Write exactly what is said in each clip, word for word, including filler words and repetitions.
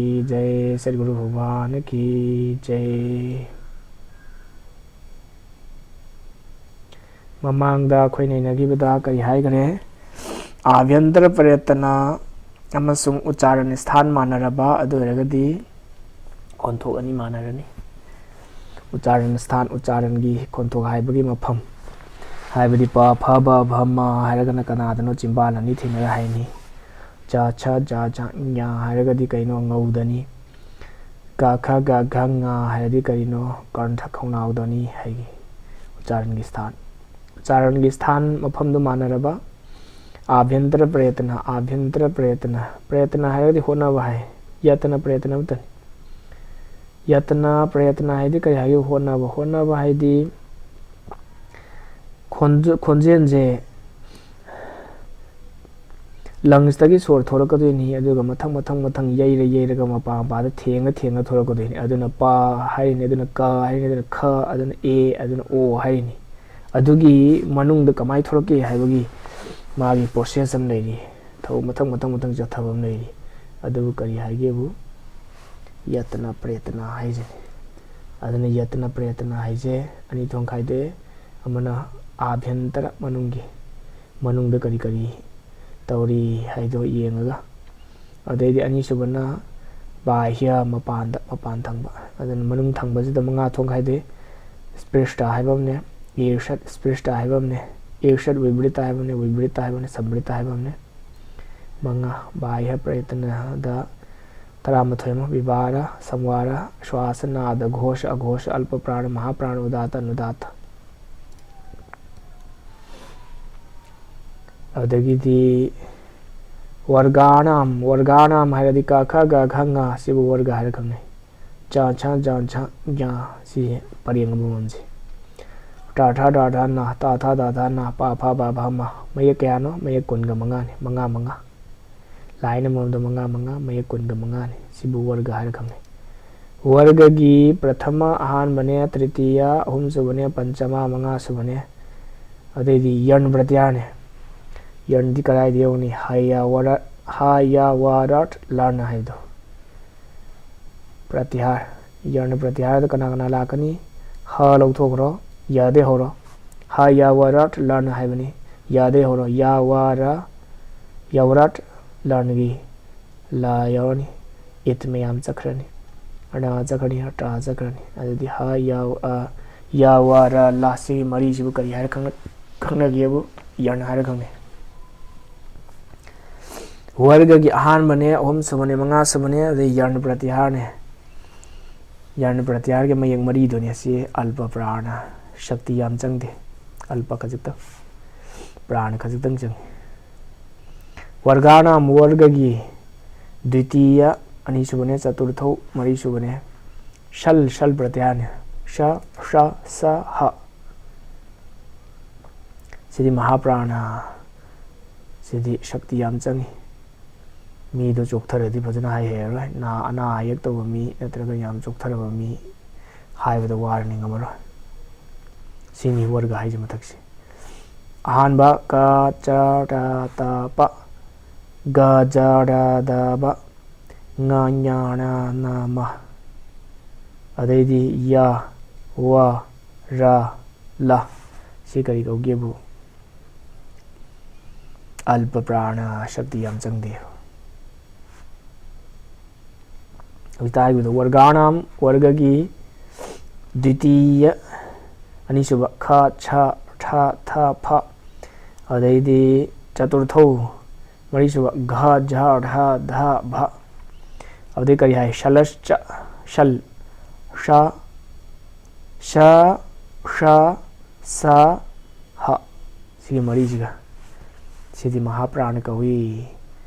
ꯀꯤ ꯖꯩ, ꯁꯠꯒꯨꯔꯨ ꯚꯒꯋꯥꯟ ꯀꯤ ꯖꯩ꯫ ꯃꯃꯥꯡꯗ ꯑꯩꯈꯣꯏ ꯅꯩꯅꯈꯤꯕꯗ ꯀꯔꯤ ꯍꯥꯏꯈꯔꯦ? ꯑꯥꯚ꯭ꯌꯟꯇꯔ ꯄ꯭ꯔꯦꯇꯅ ꯑꯃꯁꯨꯡ ꯎꯆꯥꯔꯟ ꯁ꯭ꯊꯥꯟ ꯃꯥꯟꯅꯔꯕ, ꯑꯗꯨ ꯑꯣꯏꯔꯒꯗꯤ ꯈꯣꯟꯊꯣꯛ ꯑꯅꯤ ꯃꯥꯟꯅꯔꯅꯤ꯫ ꯎꯆꯥꯔꯟ ꯁ꯭ꯊꯥꯟ, ꯎꯆꯥꯔꯟꯒꯤ ꯈꯣꯟꯊꯣꯛ ꯍꯥꯏꯕꯒꯤ ꯃꯐꯝ, ꯍꯥꯏꯕꯗꯤ ꯄ, ꯐ, ꯕ, ꯚ, ꯃ ꯍꯥꯏꯔꯒꯅ ꯀꯅꯥꯗꯅꯣ ꯆꯤꯝꯕꯥꯜ ꯑꯅꯤ ꯊꯦꯡꯅꯔ ꯍꯥꯏꯅꯤ꯫ ꯆ, ꯆ, ꯖ, ꯖ, ꯉ ꯍꯥꯏꯔꯒꯗꯤ ꯀꯩꯅꯣ? ꯉꯧꯗꯅꯤ꯫ ꯀ, ꯈ, ꯒ, ꯘ, ꯉ ꯍꯥꯏꯔꯗꯤ ꯀꯔꯤꯅꯣ? ꯀꯔꯟꯊ ꯈꯣꯡꯅꯥꯎꯗꯅꯤ ꯍꯥꯏꯒꯤ꯫ ꯎꯆꯥꯔꯟꯒꯤ ꯁ꯭ꯊꯥꯟ, ꯎꯆꯥꯔꯟꯒꯤ ꯁ꯭ꯊꯥꯟ ꯃꯐꯝꯗꯨ ꯃꯥꯟꯅꯔꯕ꯫ ꯑꯥꯚ꯭ꯌꯟꯇꯔ ꯄ꯭ꯔꯦꯇꯅ, ꯑꯥꯚ꯭ꯌꯟꯇꯔ ꯄ꯭ꯔꯦꯇꯅ, ꯄ꯭ꯔꯦꯇꯅ ꯍꯥꯏꯔꯒꯗꯤ ꯍꯣꯠꯅꯕ ꯍꯥꯏ, ꯌꯇꯅ ꯄ꯭ꯔꯦꯇꯅ ꯑꯃꯠꯇꯅꯤ꯫ ꯌꯇꯅ ꯄ꯭ꯔꯦꯇꯅ ꯍꯥꯏꯗꯤ ꯀꯔꯤ ꯍꯥꯏꯒꯦ? ꯍꯣꯠꯅꯕ꯫ ꯍꯣꯠꯅꯕ ꯍꯥꯏꯗꯤ ꯈꯣꯟꯖ-, ꯈꯣꯟꯖꯦꯜꯁꯦ ꯂꯪꯁꯇꯒꯤ ꯁꯣꯔ ꯊꯣꯛꯂꯛꯀꯗꯣꯏꯅꯤ, ꯑꯗꯨꯒ ꯃꯊꯪ ꯃꯊꯪ ꯃꯊꯪ ꯌꯩꯔ ꯌꯩꯔꯒ ꯃꯄꯥ ꯃꯄꯥꯗ ꯊꯦꯡꯉ ꯊꯦꯡꯉ ꯊꯣꯛꯂꯛꯀꯗꯣꯏꯅꯤ꯫ ꯑꯗꯨꯅ ꯄ ꯍꯥꯏꯔꯤꯅꯤ, ꯑꯗꯨꯅ ꯀ ꯍꯥꯏꯔꯤꯅꯤ, ꯑꯗꯨꯅ ꯈ, ꯑꯗꯨꯅ ꯑꯦ, ꯑꯗꯨꯅ ꯑꯣ ꯍꯥꯏꯔꯤꯅꯤ꯫ ꯑꯗꯨꯒꯤ ꯃꯅꯨꯡꯗ ꯀꯃꯥꯏꯅ ꯊꯣꯛꯂꯛꯀꯦ ꯍꯥꯏꯕꯒꯤ ꯃꯥꯒꯤ ꯄ꯭ꯔꯣꯁꯦꯁ ꯑꯃ ꯂꯩꯔꯤ, ꯊꯕꯛ ꯃꯊꯪ ꯃꯊꯪ ꯃꯊꯪ ꯆꯠꯊꯕ ꯑꯃ ꯂꯩꯔꯤ꯫ ꯑꯗꯨꯕꯨ ꯀꯔꯤ ꯍꯥꯏꯒꯦꯕꯨ? ꯌꯇꯅ ꯄ꯭ꯔꯦꯇꯅ ꯍꯥꯏꯁꯤꯅꯤ꯫ ꯑꯗꯨꯅ ꯌꯇꯅ ꯄ꯭ꯔꯦꯇꯅ ꯍꯥꯏꯁꯦ ꯑꯅꯤ ꯊꯣꯛꯅ ꯈꯥꯏꯗꯣꯛꯑꯦ꯫ ꯑꯃꯅ ꯑꯥꯚ꯭ꯌꯟꯇꯔ, ꯃꯅꯨꯡꯒꯤ, ꯃꯅꯨꯡꯗ ꯀꯔꯤ ꯀꯔꯤ ꯇꯧꯔꯤ ꯍꯥꯏꯗꯣ ꯌꯦꯡꯉꯒ, ꯑꯗꯩꯗꯤ ꯑꯅꯤꯁꯨꯕꯅ ꯕꯥꯍ꯭ꯌ, ꯃꯄꯥꯟꯗ, ꯃꯄꯥꯟ ꯊꯪꯕ꯫ ꯑꯗꯨꯅ ꯃꯅꯨꯡ ꯊꯪꯕꯁꯤꯗ ꯃꯉꯥ ꯊꯣꯛꯅ ꯈꯥꯏꯗꯣꯛꯑꯦ꯫ ꯁ꯭ꯄ꯭ꯔꯤꯁ꯭ꯇ ꯍꯥꯏꯕ ꯑꯃꯅꯦ, ꯏꯔꯁꯠ ꯁ꯭ꯄ꯭ꯔꯤꯁ꯭ꯇ ꯍꯥꯏꯕ ꯑꯃꯅꯦ, ꯏꯔꯁꯠ ꯋꯤꯕ꯭ꯔꯤꯇ ꯍꯥꯏꯕꯅꯤ, ꯋꯤꯕ꯭ꯔꯤꯇ ꯍꯥꯏꯕꯅꯤ, ꯁꯝꯕ꯭ꯔꯤꯇ ꯍꯥꯏꯕꯅꯤ꯫ ꯃꯉꯥ꯫ ꯕꯥꯍ꯭ꯌ ꯄ꯭ꯔꯌꯇꯅꯗ ꯇꯔꯥꯃꯥꯊꯣꯏ ꯑꯃ꯫ ꯕꯤꯕꯥꯔ, ꯁꯝꯋꯥꯔ, ꯁ꯭ꯋꯥꯁ, ꯅꯥꯗ, ꯘꯣꯁ, ꯑꯘꯣꯁ, ꯑꯜꯄ ꯄ꯭ꯔꯥꯅ, ꯃꯍꯥꯄ꯭ꯔꯥꯅ, ꯎꯗꯥꯇ, ꯑꯅꯨꯗꯥꯇ꯫ ꯑꯗꯒꯤꯗꯤ ꯋꯔꯒꯥꯅꯥꯝ, ꯋꯔꯒꯥꯅꯥꯝ ꯍꯥꯏꯔꯗꯤ ꯀ ꯈ ꯒ ꯘ ꯉ ꯁꯤꯕꯨ ꯋꯔꯒ ꯍꯥꯏꯔ ꯈꯪꯅꯩ꯫ ꯆ ꯁ ꯖ ꯁ ꯌ ꯁꯤ ꯄꯔꯦꯡ ꯑꯃꯃꯝꯁꯦ꯫ ꯇ ꯊ ꯗ ꯊ ꯅ, ꯇ ꯊ ꯗ ꯊ ꯅ, ꯄ ꯐ ꯕ ꯚ ꯃ꯫ ꯃꯌꯦꯛ ꯀꯌꯥꯅꯣ? ꯃꯌꯦꯛ ꯀꯨꯟꯒ ꯃꯉꯥꯅꯤ, ꯃꯉꯥ ꯃꯉꯥ꯫ ꯂꯥꯏꯟ ꯑꯃꯃꯝꯗ ꯃꯉꯥ ꯃꯉꯥ, ꯃꯌꯦꯛ ꯀꯨꯟꯒ ꯃꯉꯥꯅꯤ꯫ ꯁꯤꯕꯨ ꯋꯔꯒ ꯍꯥꯏꯔ ꯈꯪꯅꯩ꯫ ꯋꯔꯒꯒꯤ ꯄ꯭ꯔꯊꯃ ꯑꯍꯥꯟꯕꯅꯦ, ꯇ꯭ꯔꯤꯇꯤꯌ ꯑꯍꯨꯝꯁꯨꯕꯅꯦ, ꯄꯟꯆꯃ ꯃꯉꯥꯁꯨꯕꯅꯦ꯫ ꯑꯗꯩꯗꯤ ꯌꯔꯟ ꯄ꯭ꯔꯇꯤꯍꯥꯔꯅꯦ꯫ ꯌꯔꯟꯗꯤ ꯀꯗꯥꯏꯗ ꯌꯧꯅꯤ? ꯍꯥ ꯌꯥ ꯋꯥ ꯔ, ꯍꯥ ꯌꯥ ꯋꯥ ꯔꯠ ꯂꯔꯟ ꯍꯥꯏꯕꯗꯣ꯫ ꯄ꯭ꯔꯇꯤꯍꯥꯔ, ꯌꯔꯟ ꯄ꯭ꯔꯇꯤꯍꯥꯔꯗ ꯀꯅꯥ ꯀꯅꯥ ꯂꯥꯛꯀꯅꯤ? ꯍ ꯂꯧꯊꯣꯛꯈ꯭ꯔꯣ, ꯌꯗꯩ ꯍꯧꯔꯣ꯫ ꯍꯥ ꯌꯥ ꯋꯥ ꯔꯠ ꯂꯔꯟ ꯍꯥꯏꯕꯅꯤ꯫ ꯌꯗꯩ ꯍꯧꯔꯣ꯫ ꯌꯥ ꯋꯥ ꯔ, ꯌꯥ ꯋꯥ ꯔꯠ ꯂꯔꯟꯒꯤ ꯂ ꯌꯥꯎꯔꯅꯤ꯫ ꯏꯠ ꯃꯌꯥꯝ ꯆꯠꯈ꯭ꯔꯅꯤ꯫ ꯔ ꯆꯠꯈ꯭ꯔꯅꯤ, ꯇ ꯆꯠꯈ꯭ꯔꯅꯤ꯫ ꯑꯗꯨꯗꯤ ꯍ, ꯌ, ꯑ, ꯌ, ꯋ, ꯔ, ꯂ ꯁꯤꯒꯤ ꯃꯔꯤꯁꯤꯕꯨ ꯀꯔꯤ ꯍꯥꯏꯔ ꯈꯪꯅ-, ꯈꯪꯅꯒꯦꯕꯨ ꯌꯔꯟ ꯍꯥꯏꯔ ꯈꯪꯅꯩ꯫ ꯋꯔꯒꯒꯤ ꯑꯍꯥꯟꯕꯅꯦ, ꯑꯍꯨꯝꯁꯨꯕꯅꯦ, ꯃꯉꯥꯁꯨꯕꯅꯦ, ꯑꯗꯩ ꯌꯔꯟ ꯄ꯭ꯔꯇꯤꯍꯥꯔꯅꯦ꯫ ꯌꯔꯟ ꯄ꯭ꯔꯇꯤꯍꯥꯔꯒꯤ ꯃꯌꯦꯛ ꯃꯔꯤꯗꯨꯅꯦ꯫ ꯁꯤ ꯑꯜꯄ ꯄ꯭ꯔꯥꯅ, ꯁꯛꯇꯤ ꯌꯥꯝ ꯆꯪꯗꯦ, ꯑꯜꯄ ꯈꯖꯤꯛꯇꯪ, ꯄ꯭ꯔꯥꯅ ꯈꯖꯤꯛꯇꯪ ꯆꯪꯉꯤ꯫ ꯋꯔꯒꯥꯅꯥꯝ, ꯋꯔꯒꯒꯤ ꯗ꯭ꯋꯤꯇꯤꯌ ꯑꯅꯤꯁꯨꯕꯅꯦ, ꯆꯇꯨꯔꯊꯧ ꯃꯔꯤꯁꯨꯕꯅꯦ꯫ ꯁꯜ, ꯁꯜ ꯄ꯭ꯔꯇꯤꯍꯥꯔꯅꯦ꯫ ꯁ, ꯁ, ꯁ, ꯍ꯫ ꯁꯤꯗꯤ ꯃꯍꯥꯄ꯭ꯔꯥꯅ꯫ ꯁꯤꯗꯤ ꯁꯛꯇꯤ ꯌꯥꯝ ꯆꯪꯉꯤ꯫ ꯃꯤꯗꯣ ꯆꯣꯛꯊꯔꯗꯤ ꯐꯖꯅ ꯍꯥꯏ ꯍꯩꯔꯔꯣꯏ꯫ ꯅꯥ-, ꯑꯅꯥ ꯑꯌꯦꯛ ꯇꯧꯕ ꯃꯤ ꯅꯠꯇ꯭ꯔꯒ ꯌꯥꯝ ꯆꯣꯛꯊꯔꯕ ꯃꯤ ꯍꯥꯏꯕꯗ ꯋꯥꯔꯅꯤ, ꯉꯝꯃꯔꯣꯏ꯫ ꯁꯤꯅꯤ ꯋꯔꯒ ꯍꯥꯏꯁꯦ ꯃꯊꯛꯁꯦ꯫ ꯑꯍꯥꯟꯕ ꯀ, ꯆ, ꯔ, ꯇ, ꯄ, ꯒ, ꯖ, ꯔ, ꯗ, ꯕ, ꯉ, ꯉ, ꯔ, ꯅ, ꯃ꯫ ꯑꯗꯩꯗꯤ ꯌ, ꯋ, ꯔ, ꯂ꯫ ꯁꯤ ꯀꯔꯤ ꯀꯧꯒꯦꯕꯨ? ꯑꯜꯄ ꯄ꯭ꯔꯥꯅ, ꯁꯛꯇꯤ ꯌꯥꯝ ꯆꯪꯗꯦ꯫ ꯍꯧꯖꯤꯛꯇ ꯍꯥꯏꯈꯤꯕꯗꯣ ꯋꯔꯒꯥꯅꯥꯝ, ꯋꯔꯒꯒꯤ ꯗ꯭ꯋꯤꯇꯤꯌ ꯑꯅꯤꯁꯨꯕ ꯈ, ꯁ, ꯊ, ꯊ, ꯐ, ꯑꯗꯩꯗꯤ ꯆꯇꯨꯔꯊꯧ, ꯃꯔꯤꯁꯨꯕ, ꯘ, ꯖ, ꯙ, ꯙ, ꯚ꯫ ꯑꯗꯩ ꯀꯔꯤ ꯍꯥꯏ? ꯁꯂꯁꯆ, ꯁꯜ, ꯁ, ꯁ, ꯁ, ꯁ, ꯍ꯫ ꯁꯤꯒꯤ ꯃꯔꯤꯁꯤꯒ꯫ ꯁꯤꯗꯤ ꯃꯍꯥꯄ꯭ꯔꯥꯅ ꯀꯧꯏ꯫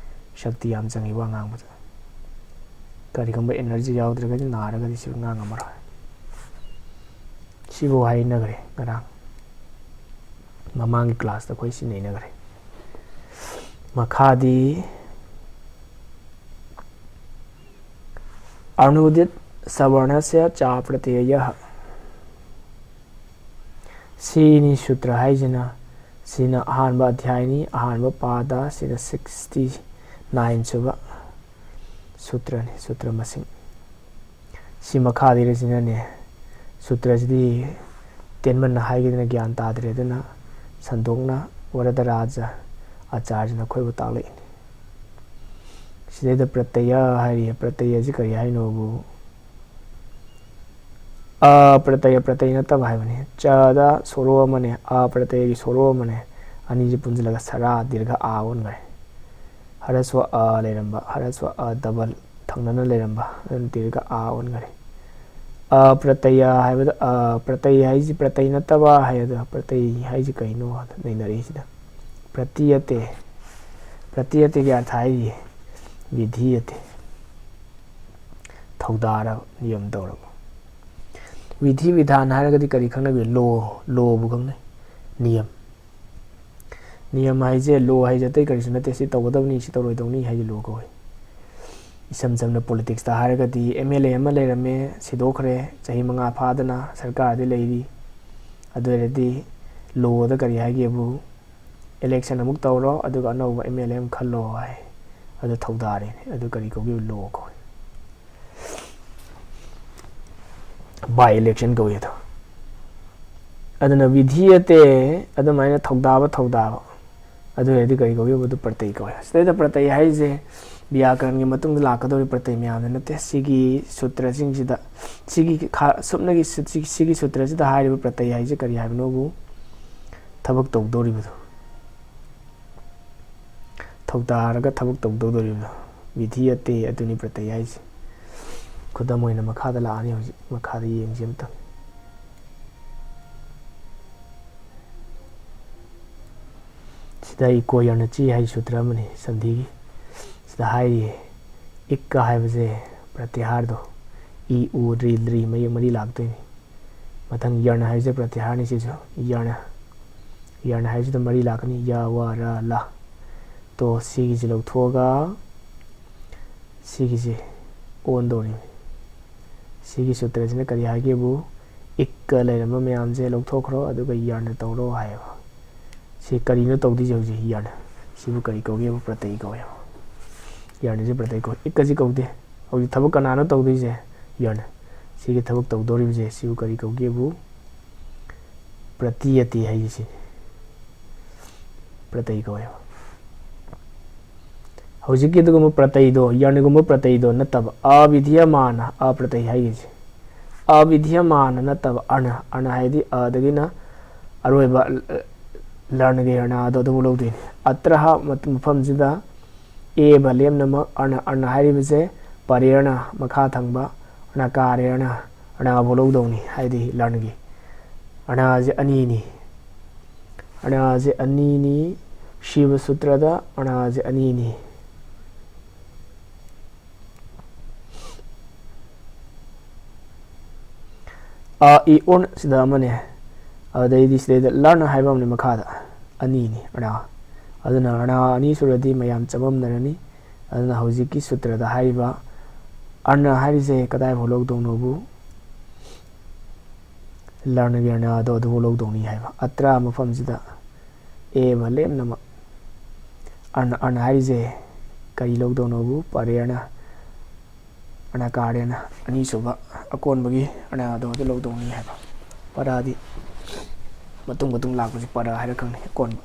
ꯁꯛꯇꯤ ꯌꯥꯝ ꯆꯪꯉꯤ ꯋꯥ ꯉꯥꯡꯕꯗ꯫ ꯀꯔꯤꯒꯨꯝꯕ energy ꯌꯥꯎꯗ꯭ꯔꯒꯗꯤ, ꯅꯥꯔꯒꯗꯤ ꯁꯤ ꯉꯥꯡ ꯉꯝꯃꯔꯣꯏ꯫ ꯁꯤꯕꯨ ꯍꯥꯏꯅꯈ꯭ꯔꯦ ꯉꯔꯥꯡ꯫ ꯃꯃꯥꯡꯒꯤ classꯇ ꯑꯩꯈꯣꯏ ꯁꯤ ꯅꯩꯅꯈ꯭ꯔꯦ꯫ ꯃꯈꯥꯗꯤ ꯑꯅꯨꯗꯤꯠ ꯁꯕꯔꯅꯁ꯭ꯌ ꯆꯥ ꯄ꯭ꯔꯇꯌꯌ꯫ ꯁꯤꯅꯤ ꯁꯨꯇ꯭ꯔ ꯍꯥꯏꯁꯤꯅ꯫ ꯁꯤꯅ ꯑꯍꯥꯟꯕ ꯑꯙ꯭ꯌꯥꯏꯅꯤ, ꯑꯍꯥꯟꯕ ꯄꯥꯗ꯫ ꯁꯤꯅ sixty nine ꯁꯨꯕ ꯁꯨꯇ꯭ꯔꯅꯤ, ꯁꯨꯇ꯭ꯔ ꯃꯁꯤꯡ꯫ ꯁꯤ ꯃꯈꯥꯗꯩꯔꯁꯤꯅꯅꯦ, ꯁꯨꯇ꯭ꯔꯁꯤꯗꯤ ꯇꯦꯟꯃꯟꯅ ꯍꯥꯏꯒꯦꯗꯅ ꯒ꯭ꯌꯥꯟ ꯇꯥꯗ꯭ꯔꯦ, ꯑꯗꯨꯅ ꯁꯟꯗꯣꯛꯅ ꯋꯔꯗꯔꯥꯖ ꯑꯥꯆꯥꯔꯌꯅ ꯑꯩꯈꯣꯏꯕꯨ ꯇꯥꯛꯂꯛꯏꯅꯤ꯫ ꯁꯤꯗꯩꯗ ꯄ꯭ꯔꯇꯌ ꯍꯥꯏꯔꯤꯌꯦ꯫ ꯄ꯭ꯔꯇꯌꯁꯤ ꯀꯔꯤ ꯍꯥꯏꯅꯣꯕꯨ? ꯑꯄ꯭ꯔꯇꯌ, ꯄ꯭ꯔꯇꯌ ꯅꯠꯇꯕ ꯍꯥꯏꯕꯅꯤ꯫ ꯆꯗ ꯁꯣꯔꯣ ꯑꯃꯅꯦ, ꯑꯄ꯭ꯔꯇꯌꯒꯤ ꯁꯣꯔꯣ ꯑꯃꯅꯦ, ꯑꯅꯤꯁꯤ ꯄꯨꯟꯁꯤꯜꯂꯒ ꯁꯔꯥ ꯗꯤꯔꯒ ꯑꯥ ꯑꯣꯟꯈ꯭ꯔꯦ꯫ ꯍ꯭ꯔꯁ꯭ꯋ ꯑ ꯂꯩꯔꯝꯕ, ꯍ꯭ꯔꯁ꯭ꯋ ꯑ double ꯊꯪꯅꯅ ꯂꯩꯔꯝꯕ, ꯑꯗꯨꯅ ꯗꯤꯔꯒ ꯑꯥ ꯑꯣꯟꯈꯔꯦ꯫ ꯑꯄ꯭ꯔꯇꯌ ꯍꯥꯏꯕꯗ, ꯑ, ꯄ꯭ꯔꯇꯌ ꯍꯥꯏꯁꯤ ꯄ꯭ꯔꯇꯌ ꯅꯠꯇꯕ ꯍꯥꯏ, ꯑꯗꯣ ꯄ꯭ꯔꯇꯌ ꯍꯥꯏꯁꯤ ꯀꯩꯅꯣ ꯅꯩꯅꯔꯛꯏꯁꯤꯅ? ꯄ꯭ꯔꯇꯤꯌꯇꯦ꯫ ꯄ꯭ꯔꯇꯤꯌꯇꯦꯒꯤ ꯑꯔꯊ ꯍꯥꯏꯔꯤꯁꯦ ꯕꯤꯙꯤꯌꯇꯦ, ꯊꯧꯗꯥꯔꯕ, ꯅꯤꯌꯝ ꯇꯧꯔꯕ꯫ ꯕꯤꯙꯤ ꯕꯤꯙꯥꯟ ꯍꯥꯏꯔꯒꯗꯤ ꯀꯔꯤ ꯈꯪꯅꯕꯤ? Law, lawꯕꯨ ꯈꯪꯅꯩ, ꯅꯤꯌꯝ꯫ ꯅꯤꯌꯝ ꯍꯥꯏꯁꯦ, law ꯍꯥꯏꯁꯦ ꯑꯇꯩ ꯀꯔꯤꯁꯨ ꯅꯠꯇꯦ, ꯁꯤ ꯇꯧꯒꯗꯕꯅꯤ, ꯁꯤ ꯇꯧꯔꯣꯏꯗꯧꯅꯤ ꯍꯥꯏꯁꯦ law ꯀꯧꯏ꯫ ꯏꯁꯝ ꯁꯝꯅ politicsꯇ ꯍꯥꯏꯔꯒꯗꯤ, MLA ꯑꯃ ꯂꯩꯔꯝꯃꯦ, ꯁꯤꯗꯣꯛꯈ꯭ꯔꯦ, ꯆꯍꯤ ꯃꯉꯥ ꯐꯥꯗꯅ ꯁꯔꯀꯥꯔꯗꯤ ꯂꯩꯔꯤ꯫ ꯑꯗꯨ ꯑꯣꯏꯔꯗꯤ lawꯗ ꯀꯔꯤ ꯍꯥꯏꯒꯦꯕꯨ, election ꯑꯃꯨꯛ ꯇꯧꯔꯣ, ꯑꯗꯨꯒ ꯑꯅꯧꯕ MLA ꯑꯃ ꯈꯜꯂꯣ ꯍꯥꯏ꯫ ꯑꯗꯨ ꯊꯧꯗꯥꯔꯦꯅꯦ꯫ ꯑꯗꯨ ꯀꯔꯤ ꯀꯧꯒꯦꯕꯨ? Law ꯀꯧꯏ꯫ By election ꯀꯧꯏ ꯑꯗꯣ꯫ ꯑꯗꯨꯅ ꯕꯤꯙꯤꯌꯇꯦ, ꯑꯗꯨꯃꯥꯏꯅ ꯊꯧꯗꯥꯕ, ꯊꯧꯗꯥꯕ꯫ ꯑꯗꯨ ꯑꯣꯏꯔꯗꯤ ꯀꯔꯤ ꯀꯧꯏꯕ? ꯑꯗꯨ ꯄ꯭ꯔꯇꯩ ꯀꯧꯏ꯫ ꯁꯤꯗꯩꯗ ꯄ꯭ꯔꯇꯩ ꯍꯥꯏꯁꯦ ꯕ꯭ꯌꯥꯀꯔꯟꯒꯤ ꯃꯇꯨꯡꯗ ꯂꯥꯛꯀꯗꯧꯔꯤ ꯄ꯭ꯔꯇꯩ ꯃꯌꯥꯝꯗꯨ ꯅꯠꯇꯦ꯫ ꯁꯤꯒꯤ ꯁꯨꯇ꯭ꯔꯁꯤꯡꯁꯤꯗ, ꯁꯤꯒꯤ ꯈꯥ-, ꯁꯨꯞꯅꯒꯤ ꯁꯨ-, ꯁꯤ-, ꯁꯤꯒꯤ ꯁꯨꯇ꯭ꯔꯁꯤꯗ ꯍꯥꯏꯔꯤꯕ ꯄ꯭ꯔꯇꯩ ꯍꯥꯏꯁꯦ ꯀꯔꯤ ꯍꯥꯏꯕꯅꯣꯕꯨ? ꯊꯕꯛ ꯇꯧꯗꯧꯔꯤꯕꯗꯣ꯫ ꯊꯧꯗꯥꯔꯒ ꯊꯕꯛ ꯇꯧꯗꯧꯗꯣꯔꯤꯕꯗꯣ꯫ ꯕꯤꯙꯤꯌꯇꯦ ꯑꯗꯨꯅꯤ ꯄ꯭ꯔꯇꯩ ꯍꯥꯏꯁꯦ꯫ ꯈꯨꯗꯝ ꯑꯣꯏꯅ ꯃꯈꯥꯗ ꯂꯥꯛꯑꯅꯤ ꯍꯧꯖꯤꯛ꯫ ꯃꯈꯥꯗ ꯌꯦꯡꯁꯤ ꯑꯃꯇꯪ꯫ ꯁꯤꯗ ꯏꯀꯣ ꯌꯔꯅꯆꯤ ꯍꯥꯏ ꯁꯨꯇ꯭ꯔ ꯑꯃꯅꯤ ꯁꯟꯙꯤꯒꯤ꯫ ꯁꯤꯗ ꯍꯥꯏꯔꯤꯌꯦ, ꯏꯛꯀ ꯍꯥꯏꯕꯁꯦ ꯄ꯭ꯔꯇꯤꯍꯥꯔꯗꯣ, ꯏ, ꯎ, ꯔꯤ, ꯂ꯭ꯔꯤ ꯃꯌꯦꯛ ꯃꯔꯤ ꯂꯥꯛꯇꯣꯏꯅꯤ꯫ ꯃꯊꯪ ꯌꯔꯅ ꯍꯥꯏꯕꯁꯦ ꯄ꯭ꯔꯇꯤꯍꯥꯔꯅꯤ ꯁꯤꯁꯨ, ꯌꯔꯅ꯫ ꯌꯔꯅ ꯍꯥꯏꯕꯁꯤꯗ ꯃꯔꯤ ꯂꯥꯛꯀꯅꯤ, ꯌ, ꯋ, ꯔ, ꯂ꯫ ꯇꯣ, ꯁꯤꯒꯤꯁꯤ ꯂꯧꯊꯣꯛꯑꯒ ꯁꯤꯒꯤꯁꯤ ꯑꯣꯟꯗꯧꯔꯤꯅꯤ꯫ ꯁꯤꯒꯤ ꯁꯨꯇ꯭ꯔꯁꯤꯅ ꯀꯔꯤ ꯍꯥꯏꯒꯦꯕꯨ, ꯏꯛꯀ ꯂꯩꯔꯝꯕ ꯃꯌꯥꯝꯁꯦ ꯂꯧꯊꯣꯛꯈ꯭ꯔꯣ, ꯑꯗꯨꯒ ꯌꯔꯅ ꯇꯧꯔꯣ ꯍꯥꯏꯌꯦꯕ꯫ ꯁꯤ ꯀꯔꯤꯅꯣ ꯇꯧꯗꯣꯏꯁꯦ ꯍꯧꯖꯤꯛ? ꯌꯔꯅ꯫ ꯁꯤꯕꯨ ꯀꯔꯤ ꯀꯧꯒꯦꯕꯨ? ꯄ꯭ꯔꯇꯩ ꯀꯧꯋꯦꯕ꯫ ꯌꯔꯅꯁꯦ ꯄ꯭ꯔꯇꯩ ꯀꯧꯏ, ꯏꯛꯀꯁꯤ ꯀꯧꯗꯦ꯫ ꯍꯧꯖꯤꯛ ꯊꯕꯛ ꯀꯅꯥꯅꯣ ꯇꯧꯗꯣꯏꯁꯦ? ꯌꯔꯅ꯫ ꯁꯤꯒꯤ ꯊꯕꯛ ꯇꯧꯗꯧꯔꯤꯕꯁꯦ ꯁꯤꯕꯨ ꯀꯔꯤ ꯀꯧꯒꯦꯕꯨ? ꯄ꯭ꯔꯇꯤꯌꯇꯤ ꯍꯥꯏꯁꯦ ꯁꯤꯅꯤ꯫ ꯄ꯭ꯔꯇꯩ ꯀꯧꯋꯦꯕ꯫ ꯍꯧꯖꯤꯛꯀꯤ ꯑꯗꯨꯒꯨꯝꯕ ꯄ꯭ꯔꯇꯩꯗꯣ, ꯌꯔꯅꯒꯨꯝꯕ ꯄ꯭ꯔꯇꯩꯗꯣ ꯅꯠꯇꯕ, ꯑꯕꯤꯙꯤꯌꯃꯥꯅ ꯑꯄ꯭ꯔꯇꯩ ꯍꯥꯏꯒꯤꯁꯦ꯫ ꯑꯕꯤꯙꯤꯌꯃꯥꯅ ꯅꯠꯇꯕ ꯑꯅ, ꯑꯅ ꯍꯥꯏꯗꯤ ꯑꯗꯒꯤꯅ ꯑꯔꯣꯏꯕ ꯂꯔꯅꯒꯤ ꯔꯅꯥꯗꯣ ꯑꯗꯨꯕꯨ ꯂꯧꯗꯣꯏꯅꯤ꯫ ꯑꯇ꯭ꯔꯍ ꯃꯐꯝꯁꯤꯗ ꯑꯦꯕ ꯂꯦꯝꯅꯃꯛ ꯑꯅ, ꯑꯅ ꯍꯥꯏꯔꯤꯕꯁꯦ ꯄꯔꯦꯔꯅ, ꯃꯈꯥ ꯊꯪꯕ, ꯑꯅꯀꯥꯔꯦꯔꯅ, ꯑꯅꯥꯕꯨ ꯂꯧꯗꯧꯅꯤ, ꯍꯥꯏꯗꯤ ꯂꯔꯅꯒꯤ꯫ ꯑꯅꯥꯁꯦ ꯑꯅꯤꯅꯤ꯫ ꯑꯅꯥꯁꯦ ꯑꯅꯤꯅꯤ꯫ ꯁꯤꯕ ꯁꯨꯇ꯭ꯔꯗ ꯑꯅꯥꯁꯦ ꯑꯅꯤꯅꯤ꯫ ꯑ, ꯏ, ꯎꯟ ꯁꯤꯗ ꯑꯃꯅꯦ꯫ ꯑꯗꯩꯗꯤ ꯁꯤꯗꯩꯗ ꯂꯔꯅ ꯍꯥꯏꯕ ꯑꯃꯅꯦ ꯃꯈꯥꯗ꯫ ꯑꯅꯤꯅꯤ ꯑꯅꯥ꯫ ꯑꯗꯨꯅ ꯑꯅꯥ ꯑꯅꯤ ꯁꯨꯔꯗꯤ ꯃꯌꯥꯝ ꯆꯃꯝꯅꯔꯅꯤ꯫ ꯑꯗꯨꯅ ꯍꯧꯖꯤꯛꯀꯤ ꯁꯨꯇ꯭ꯔꯗ ꯍꯥꯏꯔꯤꯕ ꯑꯅ ꯍꯥꯏꯔꯤꯁꯦ ꯀꯗꯥꯏꯐꯥꯎ ꯂꯧꯗꯧꯅꯣꯕꯨ? ꯂꯔꯅꯒꯤ ꯑꯅꯥꯗꯣ ꯑꯗꯨꯐꯥꯎ ꯂꯧꯗꯧꯅꯤ ꯍꯥꯏꯕ꯫ ꯑꯇ꯭ꯔꯥ ꯃꯐꯝꯁꯤꯗ ꯑꯦꯕ ꯂꯦꯝꯅꯃꯛ ꯑꯅ, ꯑꯅ ꯍꯥꯏꯔꯤꯁꯦ ꯀꯔꯤ ꯂꯧꯗꯧꯅꯣꯕꯨ? ꯄꯔꯦꯔꯅ, ꯑꯅꯀꯥꯔꯦꯅ, ꯑꯅꯤꯁꯨꯕ ꯑꯀꯣꯟꯕꯒꯤ ꯑꯅꯥꯗꯣ ꯑꯗꯨ ꯂꯧꯗꯧꯅꯤ ꯍꯥꯏꯕ꯫ ꯄꯔꯥꯗꯤ ꯃꯇꯨꯡ ꯃꯇꯨꯡ ꯂꯥꯛꯄꯁꯤ ꯄꯔꯥ ꯍꯥꯏꯔ ꯈꯪꯅꯩ, ꯑꯀꯣꯟꯕ꯫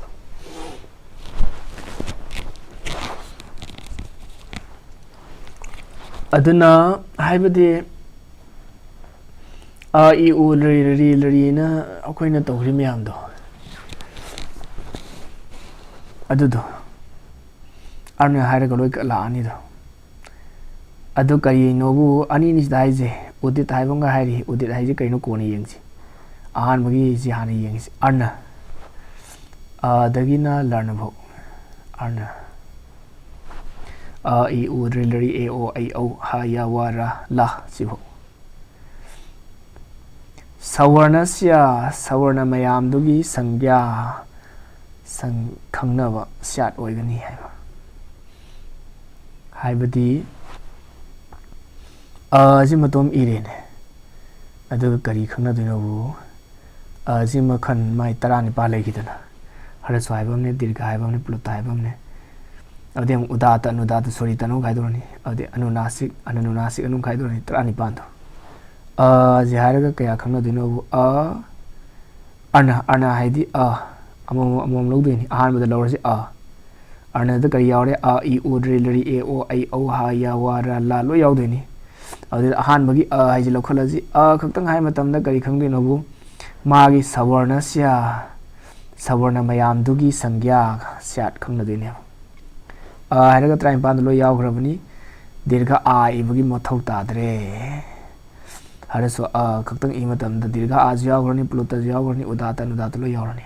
ꯑꯗꯨꯅ ꯍꯥꯏꯕꯗꯤ ꯑ, ꯏ, ꯎ, ꯂꯔꯤ, ꯂꯔꯤ, ꯂꯔꯤꯅ ꯑꯩꯈꯣꯏꯅ ꯇꯧꯔꯤ ꯃꯌꯥꯝꯗꯣ, ꯑꯗꯨꯗꯣ ꯑꯔꯅ ꯍꯥꯏꯔꯒ ꯂꯣꯏ ꯂꯥꯛꯑꯅꯤꯗꯣ꯫ ꯑꯗꯨ ꯀꯔꯤꯅꯣꯕꯨ ꯑꯅꯤꯅꯤꯁꯤꯗ ꯍꯥꯏꯁꯦ? ꯎꯗꯤꯠ ꯍꯥꯏꯕ ꯑꯃꯒ ꯍꯥꯏꯔꯤ꯫ ꯎꯗꯤꯠ ꯍꯥꯏꯁꯦ ꯀꯩꯅꯣ ꯀꯣꯟꯅ ꯌꯦꯡꯁꯤ꯫ ꯑꯍꯥꯟꯕꯒꯤꯁꯤ ꯍꯥꯟꯅ ꯌꯦꯡꯁꯤ꯫ ꯑꯔꯅ꯫ ꯑꯗꯒꯤꯅ ꯂꯔꯅ ꯐꯥꯎ꯫ ꯑꯔꯅ꯫ ꯑ, ꯏ, ꯎ, ꯗ꯭ꯔꯤ, ꯂꯔꯤ, ꯑꯦ, ꯑꯣ, ꯑꯩ, ꯎ, ꯍ, ꯌ, ꯋ, ꯔ, ꯂ ꯁꯤꯐꯥꯎ꯫ ꯁꯋꯔꯅꯁ꯭ꯌ, ꯁꯋꯔꯅ ꯃꯌꯥꯝꯗꯨꯒꯤ ꯁꯪꯒ꯭ꯌꯥ, ꯁꯪ-, ꯈꯪꯅꯕ ꯁ꯭ꯌꯥꯠ ꯑꯣꯏꯒꯅꯤ ꯍꯥꯏꯕ꯫ ꯍꯥꯏꯕꯗꯤ, ꯑ ꯑꯁꯤ ꯃꯇꯣꯝ ꯏꯔꯦꯅꯦ꯫ ꯑꯗꯨꯒ ꯀꯔꯤ ꯈꯪꯅꯗꯣꯏꯅꯣꯕꯨ? ꯑ ꯑꯁꯤ ꯃꯈꯜ ꯃꯥꯏ ꯇꯔꯥꯅꯤꯄꯥꯜ ꯂꯩꯈꯤꯗꯅ꯫ ꯍ꯭ꯔꯁ꯭ꯋ ꯍꯥꯏꯕ ꯑꯃꯅꯦ, ꯗꯤꯔꯒ ꯍꯥꯏꯕ ꯑꯃꯅꯦ, ꯄ꯭ꯂꯨꯇ ꯍꯥꯏꯕ ꯑꯃꯅꯦ꯫ ꯑꯗꯨꯗꯩ ꯑꯃꯨꯛ ꯎꯗꯥꯇ, ꯑꯅꯨꯗꯥꯇ, ꯁꯣꯔꯤꯇ ꯑꯃꯨꯛ ꯈꯥꯏꯗꯣꯛꯑꯅꯤ꯫ ꯑꯗꯨꯗꯩ ꯑꯅꯨꯅꯥꯁꯤꯛ, ꯑꯅꯅꯨꯅꯥꯁꯤꯛ ꯑꯃꯨꯛ ꯈꯥꯏꯗꯣꯛꯑꯅꯤ꯫ ꯇꯔꯥꯅꯤꯄꯥꯜꯗꯣ꯫ ꯑ ꯑꯁꯤ ꯍꯥꯏꯔꯒ ꯀꯌꯥ ꯈꯪꯅꯗꯣꯏꯅꯣꯕꯨ? ꯑ, ꯑꯔꯅ, ꯑꯔꯅ ꯍꯥꯏꯗꯤ ꯑ, ꯑꯃꯃꯝ, ꯑꯃꯃꯝ ꯂꯧꯗꯣꯏꯅꯤ꯫ ꯑꯍꯥꯟꯕꯗ ꯂꯧꯔꯁꯤ ꯑ꯫ ꯑꯔꯅꯗ ꯀꯔꯤ ꯌꯥꯎꯔꯦ? ꯑ, ꯏ, ꯎ, ꯗ꯭ꯔꯤ, ꯂꯔꯤ, ꯑꯦ, ꯑꯣ, ꯑꯩ, ꯎ, ꯍ, ꯌ, ꯋ, ꯔ, ꯂ ꯂꯣꯏ ꯌꯥꯎꯗꯣꯏꯅꯤ꯫ ꯑꯗꯨꯗ ꯑꯍꯥꯟꯕꯒꯤ ꯑ ꯍꯥꯏꯁꯤ ꯂꯧꯈꯠꯂꯁꯤ꯫ ꯑ ꯈꯛꯇꯪ ꯍꯥꯏ ꯃꯇꯝꯗ ꯀꯔꯤ ꯈꯪꯗꯣꯏꯅꯣꯕꯨ? ꯃꯥꯒꯤ ꯁꯋꯔꯅꯁ꯭ꯌ, ꯁꯋꯔꯅ ꯃꯌꯥꯝꯗꯨꯒꯤ ꯁꯪꯒ꯭ꯌꯥ ꯁ꯭ꯌꯥꯠ ꯈꯪꯅꯗꯣꯏꯅꯦꯕ꯫ ꯑ ꯍꯥꯏꯔꯒ ꯇꯔꯥꯅꯤꯄꯥꯟꯗ ꯂꯣꯏ ꯌꯥꯎꯈ꯭ꯔꯕꯅꯤ꯫ ꯗꯤꯔꯒ ꯑ ꯏꯕꯒꯤ ꯃꯊꯧ ꯇꯥꯗ꯭ꯔꯦ꯫ ꯍ꯭ꯔꯁ꯭ꯋ ꯑ ꯈꯛꯇꯪ ꯏ ꯃꯇꯝꯗ ꯗꯤꯔꯒ ꯑꯁꯨ ꯌꯥꯎꯈ꯭ꯔꯅꯤ, ꯄ꯭ꯂꯨꯇꯁꯨ ꯌꯥꯎꯈ꯭ꯔꯅꯤ, ꯎꯗꯥꯇ, ꯑꯅꯨꯗꯥꯇ ꯂꯣꯏ ꯌꯥꯎꯔꯅꯤ꯫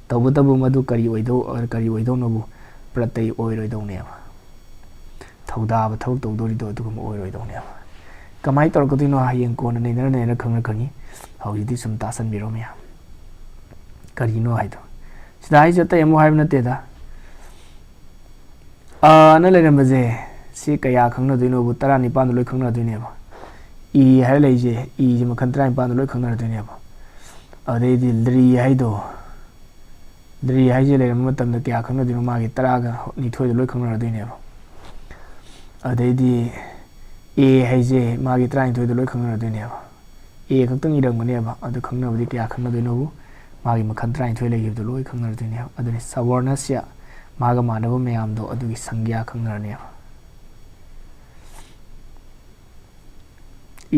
ꯇꯧꯕꯇꯕꯨ ꯃꯗꯨ ꯀꯔꯤ ꯑꯣꯏꯗꯧ-, ꯀꯔꯤ ꯑꯣꯏꯗꯧꯅꯣꯕꯨ? ꯄ꯭ꯔꯇꯩ ꯑꯣꯏꯔꯣꯏꯗꯧꯅꯦꯕ꯫ ꯊꯧꯗꯥꯕ ꯊꯕꯛ ꯇꯧꯗꯣꯔꯤꯗꯣ ꯑꯗꯨꯒꯨꯝꯕ ꯑꯣꯏꯔꯣꯏꯗꯧꯅꯦꯕ꯫ ꯀꯃꯥꯏꯅ ꯇꯧꯔꯛꯀꯗꯣꯏꯅꯣ? ꯍꯌꯦꯡ ꯀꯣꯟꯅ ꯅꯩꯅꯔ ꯅꯩꯅꯔ ꯈꯪꯅ ꯈꯪꯉꯤ꯫ ꯍꯧꯖꯤꯛꯇꯤ ꯁꯨꯝ ꯇꯥꯁꯟꯕꯤꯔꯣ ꯃꯌꯥꯝ꯫ ꯀꯔꯤꯅꯣ ꯍꯥꯏꯗꯣ꯫ ꯁꯤꯗ ꯍꯥꯏꯁꯦ ꯑꯇꯩ ꯑꯃꯨꯛ ꯍꯥꯏꯕ ꯅꯠꯇꯦꯗ꯫ ꯑꯅ ꯂꯩꯔꯝꯕꯁꯦ ꯁꯤ ꯀꯌꯥ ꯈꯪꯅꯗꯣꯏꯅꯣꯕꯨ? ꯇꯔꯥꯅꯤꯄꯥꯟꯗ ꯂꯣꯏ ꯈꯪꯅꯗꯣꯏꯅꯦꯕ꯫ ꯏ ꯍꯥꯏꯔ ꯂꯩꯁꯦ, ꯏꯁꯦ ꯃꯈꯜ ꯇꯔꯥꯅꯤꯄꯥꯟꯗ ꯂꯣꯏ ꯈꯪꯅꯔꯗꯣꯏꯅꯦꯕ꯫ ꯑꯗꯩꯗꯤ ꯗ꯭ꯔꯤ ꯍꯥꯏꯗꯣ, ꯗ꯭ꯔꯤ ꯍꯥꯏꯁꯦ ꯂꯩꯔꯝꯕ ꯃꯇꯝꯗ ꯀꯌꯥ ꯈꯪꯅꯗꯣꯏꯅꯣ? ꯃꯥꯒꯤ ꯇꯔꯥꯒ ꯅꯤꯊꯣꯏꯗ ꯂꯣꯏ ꯈꯪꯅꯔꯗꯣꯏꯅꯦꯕ꯫ ꯑꯗꯩꯗꯤ ꯑꯦ ꯍꯥꯏꯁꯦ ꯃꯥꯒꯤ ꯇꯔꯥꯅꯤꯊꯣꯏꯗ ꯂꯣꯏ ꯈꯪꯅꯔꯗꯣꯏꯅꯦꯕ꯫ ꯑꯦ ꯈꯛꯇꯪ ꯏꯔꯝꯒꯅꯦꯕ, ꯑꯗꯨ ꯈꯪꯅꯕꯗꯤ ꯀꯌꯥ ꯈꯪꯅꯗꯣꯏꯅꯣꯕꯨ? ꯃꯥꯒꯤ ꯃꯈꯜ ꯇꯔꯥꯅꯤꯊꯣꯏ ꯂꯩꯈꯤꯕꯗꯣ ꯂꯣꯏ ꯈꯪꯅꯔꯗꯣꯏꯅꯦꯕ꯫ ꯑꯗꯨꯅꯤ ꯁꯋꯔꯅꯁ꯭ꯌ, ꯃꯥꯒ ꯃꯥꯟꯅꯕ ꯃꯌꯥꯝꯗꯣ ꯑꯗꯨꯒꯤ ꯁꯪꯒ꯭ꯌꯥ ꯈꯪꯅꯔꯅꯦꯕ꯫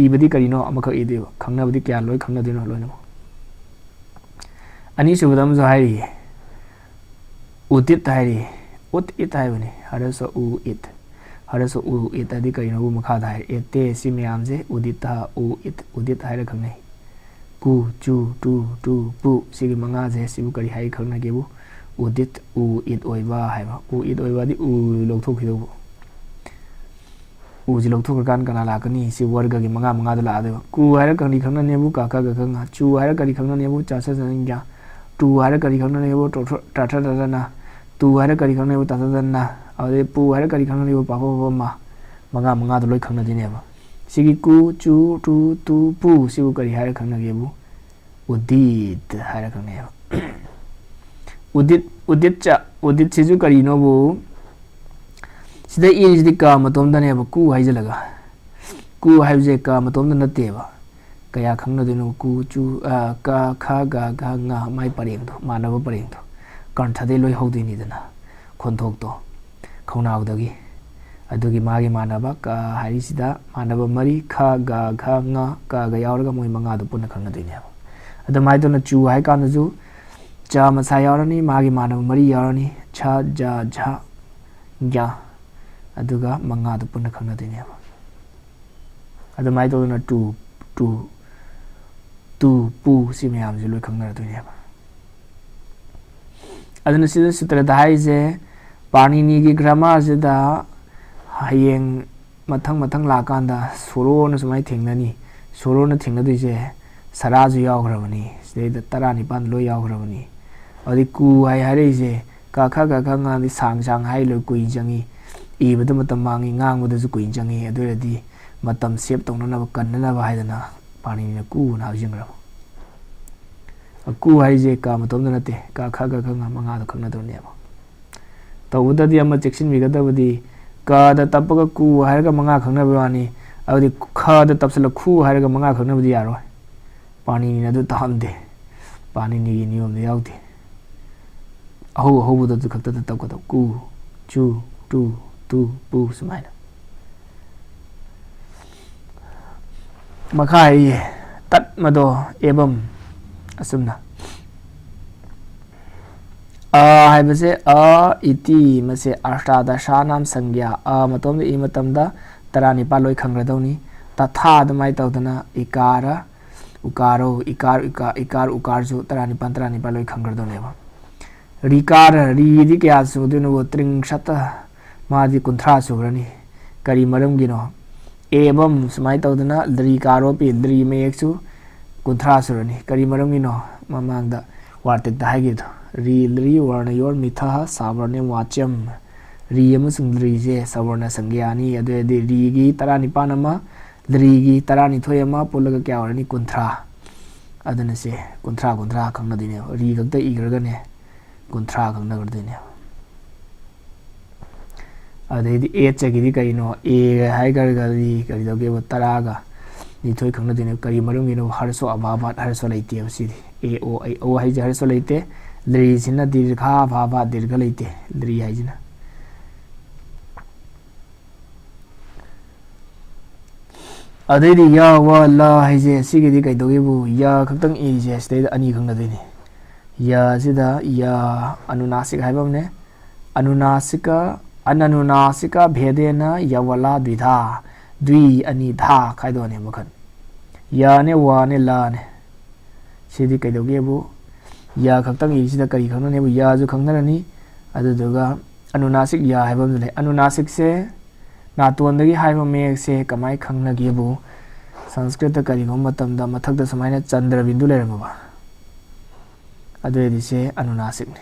ꯏꯕꯗꯤ ꯀꯔꯤꯅꯣ? ꯑꯃꯈꯛ ꯏꯗꯣꯏꯕ꯫ ꯈꯪꯅꯕꯗꯤ ꯀꯌꯥ ꯂꯣꯏ ꯈꯪꯅꯗꯣꯏꯅꯣ ꯂꯣꯏꯅꯃꯛ? ꯑꯅꯤꯁꯨꯕꯗ ꯑꯃꯁꯨ ꯍꯥꯏꯔꯤꯌꯦ, ꯎꯗꯤꯠ ꯍꯥꯏꯔꯤ꯫ ꯎꯠ ꯏꯠ ꯍꯥꯏꯕꯅꯤ꯫ ꯍꯔꯁ ꯎ ꯏꯠ꯫ ꯍꯔꯁ ꯎ ꯏꯠ ꯍꯥꯏꯗꯤ ꯀꯔꯤꯅꯣꯕꯨ ꯃꯈꯥꯗ ꯍꯥꯏꯔꯦ꯫ ꯑꯦꯇꯦ ꯁꯤ ꯃꯌꯥꯝꯁꯦ ꯎꯗꯤꯠ ꯍ ꯎ ꯏꯠ, ꯎꯗꯤꯠ ꯍꯥꯏꯔ ꯈꯪꯅꯩ꯫ ꯀꯨ, ꯆꯨ, ꯇꯨ, ꯇꯨ, ꯄꯨ ꯁꯤꯒꯤ ꯃꯉꯥꯁꯦ ꯁꯤꯕꯨ ꯀꯔꯤ ꯍꯥꯏ ꯈꯪꯅꯒꯦꯕꯨ? ꯎꯗꯤꯠ ꯎ ꯏꯠ ꯑꯣꯏꯕ ꯍꯥꯏꯕ꯫ ꯎ ꯏꯠ ꯑꯣꯏꯕ ꯍꯥꯏꯗꯤ ꯎ ꯂꯧꯊꯣꯛꯈꯤꯗꯧꯕ꯫ ꯎꯁꯤ ꯂꯧꯊꯣꯛꯈ꯭ꯔꯀꯥꯟꯗ ꯀꯅꯥ ꯂꯥꯛꯀꯅꯤ? ꯁꯤ ꯋꯔꯒꯒꯤ ꯃꯉꯥ ꯃꯉꯥꯗ ꯂꯥꯛꯑꯗꯣꯏꯕ꯫ ꯀꯨ ꯍꯥꯏꯔ ꯀꯔꯤ ꯈꯪꯅꯅꯦꯕꯨ? ꯀ ꯈ ꯒ ꯘ ꯉ꯫ ꯆꯨ ꯍꯥꯏꯔ ꯀꯔꯤ ꯈꯪꯅꯅꯦꯕꯨ? ꯆ ꯁ ꯖ ꯅ ꯒ꯭ꯌꯥ꯫ ꯇꯨ ꯍꯥꯏꯔ ꯀꯔꯤ ꯈꯪꯅꯅꯦꯕꯨ? ꯇ꯭ꯔꯣ ꯊ꯭ꯔꯣ ꯇ꯭ꯔ ꯊ꯭ꯔ ꯗ ꯗ ꯅ꯫ ꯇꯨ ꯍꯥꯏꯔ ꯀꯔꯤ ꯈꯪꯅꯅꯦꯕꯨ? ꯇ ꯊ ꯗ ꯅ꯫ ꯑꯗꯨꯗꯩ ꯄꯨ ꯍꯥꯏꯔ ꯀꯔꯤ ꯈꯪꯅꯅꯦꯕꯨ? ꯄ ꯐ ꯕ ꯚ ꯃ꯫ ꯃꯉꯥ ꯃꯉꯥꯗꯣ ꯂꯣꯏ ꯈꯪꯅꯗꯣꯏꯅꯦꯕ꯫ ꯁꯤꯒꯤ ꯀꯨ, ꯆꯨ, ꯇꯨ, ꯇꯨ, ꯄꯨ ꯁꯤꯕꯨ ꯀꯔꯤ ꯍꯥꯏꯔ ꯈꯪꯅꯒꯦꯕꯨ? ꯎꯗꯤꯠ ꯍꯥꯏꯔ ꯈꯪꯅꯩꯑꯕ꯫ ꯎꯗꯤꯠ, ꯎꯗꯤꯠ ꯆ, ꯎꯗꯤꯠꯁꯤꯁꯨ ꯀꯔꯤꯅꯣꯕꯨ? ꯁꯤꯗ ꯏꯔꯤꯁꯤꯗꯤ ꯀ ꯃꯇꯣꯝꯗꯅꯦꯕ, ꯀꯨ ꯍꯥꯏꯖꯤꯜꯂꯒ꯫ ꯀꯨ ꯍꯥꯏꯕꯁꯦ ꯀ ꯃꯇꯣꯝꯗ ꯅꯠꯇꯦꯕ꯫ ꯀꯌꯥ ꯈꯪꯅꯗꯣꯏꯅꯣ? ꯀꯨ, ꯆꯨ, ꯑ, ꯀ, ꯈ, ꯒ, ꯘ, ꯉ, ꯃꯥꯏ ꯄꯔꯦꯡꯗꯣ, ꯃꯥꯟꯅꯕ ꯄꯔꯦꯡꯗꯣ꯫ ꯀꯟꯊꯗꯩ ꯂꯣꯏ ꯍꯧꯗꯣꯏꯅꯤꯗꯅ, ꯈꯣꯟꯊꯣꯛꯇꯣ꯫ ꯈꯧꯅꯥꯎꯗꯒꯤ꯫ ꯑꯗꯨꯒꯤ ꯃꯥꯒꯤ ꯃꯥꯟꯅꯕ ꯀ ꯍꯥꯏꯔꯤꯁꯤꯗ ꯃꯥꯟꯅꯕ ꯃꯔꯤ, ꯈ, ꯒ, ꯘ, ꯉ, ꯀꯒ ꯌꯥꯎꯔꯒ ꯃꯣꯏ ꯃꯉꯥꯗꯣ ꯄꯨꯟꯅ ꯈꯪꯅꯗꯣꯏꯅꯦꯕ꯫ ꯑꯗꯨꯃꯥꯏꯅ ꯇꯧꯅ ꯆꯨ ꯍꯥꯏ ꯀꯥꯟꯗꯁꯨ ꯆ ꯃꯁꯥ ꯌꯥꯎꯔꯅꯤ, ꯃꯥꯒꯤ ꯃꯥꯟꯅꯕ ꯃꯔꯤ ꯌꯥꯎꯔꯅꯤ, ꯁ, ꯖ, ꯖ, ꯒ꯭ꯌ, ꯑꯗꯨꯒ ꯃꯉꯥꯗꯣ ꯄꯨꯟꯅ ꯈꯪꯅꯗꯣꯏꯅꯦꯕ꯫ ꯑꯗꯨꯃꯥꯏꯅ ꯇꯧꯗꯅ ꯇꯨ, ꯇꯨ, ꯇꯨ, ꯄꯨ ꯁꯤ ꯃꯌꯥꯝꯁꯦ ꯂꯣꯏ ꯈꯪꯅꯔꯗꯣꯏꯅꯦꯕ꯫ ꯑꯗꯨꯅ ꯁꯤꯗ ꯁꯨꯇ꯭ꯔꯗ ꯍꯥꯏꯔꯤꯁꯦ, ꯄꯥꯅꯤꯅꯤꯒꯤ ꯒ꯭ꯔꯥꯃꯥꯔꯁꯤꯗ ꯍꯌꯦꯡ ꯃꯊꯪ ꯃꯊꯪ ꯂꯥꯛꯀꯥꯟꯗ ꯁꯣꯔꯣꯅ ꯁꯨꯃꯥꯏꯅ ꯊꯦꯡꯅꯅꯤ꯫ ꯁꯣꯔꯣꯅ ꯊꯦꯡꯅꯗꯣꯏꯁꯦ ꯁꯔꯥꯁꯨ ꯌꯥꯎꯈ꯭ꯔꯕꯅꯤ, ꯁꯤꯗꯩꯗ ꯇꯔꯥꯅꯤꯄꯥꯟ ꯂꯣꯏ ꯌꯥꯎꯈ꯭ꯔꯕꯅꯤ꯫ ꯑꯗꯩ ꯀꯨ ꯍꯥꯏ ꯍꯥꯏꯔꯛꯏꯁꯦ ꯀ ꯈ ꯒ ꯘ ꯉ ꯗꯤ ꯁꯥꯡ ꯁꯥꯡ ꯍꯥꯏ ꯂꯣꯏ ꯀꯨꯏꯅ ꯆꯪꯉꯤ, ꯏꯕꯗ ꯃꯇꯝ ꯃꯥꯡꯉꯤ, ꯉꯥꯡꯕꯗꯁꯨ ꯀꯨꯏꯅ ꯆꯪꯉꯤ꯫ ꯑꯗꯨ ꯑꯣꯏꯔꯗꯤ ꯃꯇꯝ ꯁꯦꯞ ꯇꯧꯅꯅꯕ, ꯀꯟꯅꯅꯕ ꯍꯥꯏꯗꯅ ꯄꯥꯅꯤꯅꯤꯅ ꯀꯨꯅ ꯍꯥꯞꯆꯤꯟꯈ꯭ꯔꯕ꯫ ꯀꯨ ꯍꯥꯏꯁꯦ ꯀ ꯃꯇꯣꯝꯗ ꯅꯠꯇꯦ, ꯀ ꯈ ꯒ ꯘ ꯉ ꯃꯉꯥꯗꯣ ꯈꯪꯅꯗꯧꯅꯦꯕ꯫ ꯇꯧꯕꯇꯗꯤ ꯑꯃ ꯆꯦꯛꯁꯤꯟꯕꯤꯒꯗꯕꯗꯤ, ꯀꯗ ꯇꯞꯄꯒ ꯀꯨ ꯍꯥꯏꯔꯒ ꯃꯉꯥ ꯈꯪꯅꯕ ꯋꯥꯅꯤ, ꯑꯗꯨꯗꯤ ꯈꯗ ꯇꯞꯁꯤꯜꯂ ꯈꯨ ꯍꯥꯏꯔꯒ ꯃꯉꯥ ꯈꯪꯅꯕꯗꯤ ꯌꯥꯔꯣꯏ꯫ ꯄꯥꯅꯤꯅꯤꯅ ꯑꯗꯨ ꯇꯥꯍꯟꯗꯦ꯫ ꯄꯥꯅꯤꯅꯤꯒꯤ ꯅꯤꯌꯣꯝꯗ ꯌꯥꯎꯗꯦ꯫ ꯑꯍꯧ ꯑꯍꯧꯕꯗ ꯑꯗꯨ ꯈꯛꯇꯗ ꯇꯞꯀꯗꯕ꯫ ꯀꯨ, ꯆꯨ, ꯇꯨ, ꯇꯨ, ꯄꯨ ꯁꯨꯃꯥꯏꯅ꯫ ꯃꯈꯥ ꯍꯥꯏꯔꯤꯌꯦ, ꯇꯠ ꯃꯗꯣ ꯑꯦꯕꯝ ꯑꯁꯨꯝꯅ꯫ ꯑ ꯍꯥꯏꯕꯁꯦ ꯑ ꯏꯇꯤ, ꯃꯁꯦ ꯑꯁ꯭ꯇꯥꯗꯁꯥꯅꯥꯝ ꯁꯪꯒ꯭ꯌꯥ, ꯑ ꯃꯇꯣꯝꯗ ꯏ ꯃꯇꯝꯗ ꯇꯔꯥꯅꯤꯄꯥꯜ ꯂꯣꯏ ꯈꯪꯒꯗꯧꯅꯤ꯫ ꯇꯊꯥ ꯑꯗꯨꯃꯥꯏꯅ ꯇꯧꯗꯅ ꯏꯀꯥꯔ, ꯎꯀꯥꯔꯣ, ꯏꯀꯥꯔ, ꯏꯀꯥ-, ꯏꯀꯥꯔ, ꯎꯀꯥꯔꯁꯨ ꯇꯔꯥꯅꯤꯄꯥꯜ, ꯇꯔꯥꯅꯤꯄꯥꯜ ꯂꯣꯏ ꯈꯪꯒꯗꯧꯅꯦꯕ꯫ ꯔꯤꯀꯥꯔ, ꯔꯤꯗꯤ ꯀꯌꯥ ꯁꯨꯗꯣꯏꯅꯣ? ꯇ꯭ꯔꯤꯡꯁꯠꯇ, ꯃꯥꯗꯤ ꯀꯨꯟꯊ꯭ꯔꯥ ꯁꯨꯈ꯭ꯔꯅꯤ꯫ ꯀꯔꯤ ꯃꯔꯝꯒꯤꯅꯣ? ꯑꯦꯕꯝ, ꯁꯨꯃꯥꯏꯅ ꯇꯧꯗꯅ ꯗ꯭ꯔꯤ ꯀꯥꯔꯣꯄꯤ, ꯗ꯭ꯔꯤ ꯃꯌꯦꯛꯁꯨ ꯀꯨꯟꯊ꯭ꯔꯥ ꯁꯨꯔꯅꯤ꯫ ꯀꯔꯤ ꯃꯔꯝꯒꯤꯅꯣ? ꯃꯃꯥꯡꯗ ꯋꯥꯔꯇꯤꯛꯇ ꯍꯥꯏꯈꯤꯕꯗꯣ, ꯔꯤ, ꯗ꯭ꯔꯤ, ꯋꯔꯅ, ꯌꯣꯔ, ꯃꯤꯊ, ꯁꯥꯕꯔꯅꯦ, ꯋꯥꯆꯝ꯫ ꯔꯤ ꯑꯃꯁꯨꯡ ꯗ꯭ꯔꯤꯁꯦ ꯁꯕꯔꯅ ꯁꯪꯒ꯭ꯌꯥꯅꯤ꯫ ꯑꯗꯨ ꯑꯣꯏꯔꯗꯤ ꯔꯤꯒꯤ ꯇꯔꯥꯅꯤꯄꯥꯜ ꯑꯃ, ꯗ꯭ꯔꯤꯒꯤ ꯇꯔꯥꯅꯤꯊꯣꯏ ꯑꯃ ꯄꯨꯜꯂꯒ ꯀꯌꯥ ꯑꯣꯏꯔꯅꯤ? ꯀꯨꯟꯊ꯭ꯔꯥ꯫ ꯑꯗꯨꯅ ꯁꯦ ꯀꯨꯟꯊ꯭ꯔꯥ, ꯀꯨꯟꯊ꯭ꯔꯥ ꯈꯪꯅꯗꯣꯏꯅꯦꯕ꯫ ꯔꯤ ꯈꯛꯇ ꯏꯈ꯭ꯔꯒꯅꯦ ꯀꯨꯟꯊ꯭ꯔꯥ ꯈꯪꯅꯒꯗꯣꯏꯅꯦꯕ꯫ ꯑꯗꯩꯗꯤ ꯑꯦꯠꯁꯒꯤꯗꯤ ꯀꯔꯤꯅꯣ? ꯑꯦ ꯍꯥꯏꯈ꯭ꯔꯒꯗꯤ ꯀꯔꯤ ꯇꯧꯒꯦꯕ? ꯇꯔꯥꯒ ꯅꯤꯊꯣꯏ ꯈꯪꯅꯗꯣꯏꯅꯦꯕ꯫ ꯀꯔꯤ ꯃꯔꯝꯒꯤꯅꯣ? ꯍꯔꯁꯣ ꯑꯚꯥꯕꯥꯠ, ꯍꯔꯁꯣ ꯂꯩꯇꯦꯕ ꯁꯤꯗꯤ꯫ ꯑꯦ, ꯑꯣ, ꯑꯩ, ꯑꯣ ꯍꯥꯏꯁꯦ ꯍꯔꯁꯣ ꯂꯩꯇꯦ꯫ ꯗ꯭ꯔꯤꯁꯤꯅ ꯗꯤꯔꯘ ꯑꯚꯥꯕꯥꯠ, ꯗꯤꯔꯘ ꯂꯩꯇꯦ ꯗ꯭ꯔꯤ ꯍꯥꯏꯁꯤꯅ꯫ ꯑꯗꯩꯗꯤ ꯌ, ꯋ, ꯂ ꯍꯥꯏꯁꯦ ꯁꯤꯒꯤꯗꯤ ꯀꯩꯗꯧꯒꯦꯕꯨ? ꯌ ꯈꯛꯇꯪ ꯏꯔꯤꯁꯦ ꯁꯤꯗꯩꯗ ꯑꯅꯤ ꯈꯪꯅꯗꯣꯏꯅꯤ꯫ ꯌ ꯑꯁꯤꯗ ꯌ ꯑꯅꯨꯅꯥꯁꯤꯛ ꯍꯥꯏꯕ ꯑꯃꯅꯦ꯫ ꯑꯅꯨꯅꯥꯁꯤꯀ, ꯑꯅꯅꯨꯅꯥꯁꯤꯀ ꯚꯦꯗꯦꯅ ꯌ, ꯋ, ꯂ, ꯗ꯭ꯋꯤꯙꯥ꯫ ꯗ꯭ꯋꯤ ꯑꯅꯤ, ꯙꯥ ꯈꯥꯏꯗꯣꯛꯑꯅꯤ ꯃꯈꯜ꯫ ꯌꯅꯦ, ꯋꯅꯦ, ꯂꯅꯦ꯫ ꯁꯤꯗꯤ ꯀꯩꯗꯧꯒꯦꯕꯨ? ꯌ ꯈꯛꯇꯪ ꯏꯔꯤꯁꯤꯗ ꯀꯔꯤ ꯈꯪꯅꯅꯦꯕꯨ? ꯌꯁꯨ ꯈꯪꯅꯔꯅꯤ꯫ ꯑꯗꯨꯗꯨꯒ ꯑꯅꯨꯅꯥꯁꯤꯛ ꯌ ꯍꯥꯏꯕ ꯑꯃꯁꯨ ꯂꯩ꯫ ꯑꯅꯨꯅꯥꯁꯤꯛꯁꯦ ꯅꯥꯇꯣꯟꯗꯒꯤ ꯍꯥꯏꯕ ꯃꯌꯦꯛꯁꯦ ꯀꯃꯥꯏꯅ ꯈꯪꯅꯒꯦꯕꯨ? ꯁꯪꯁꯀ꯭ꯔꯤꯠꯇ ꯀꯔꯤꯒꯨꯝꯕ ꯃꯇꯝꯗ ꯃꯊꯛꯇ ꯁꯨꯃꯥꯏꯅ ꯆꯟꯗ꯭ꯔꯕꯤꯟꯗꯨ ꯂꯩꯔꯝꯃꯕ, ꯑꯗꯨ ꯑꯣꯏꯔꯗꯤ ꯁꯦ ꯑꯅꯨꯅꯥꯁꯤꯛꯅꯤ꯫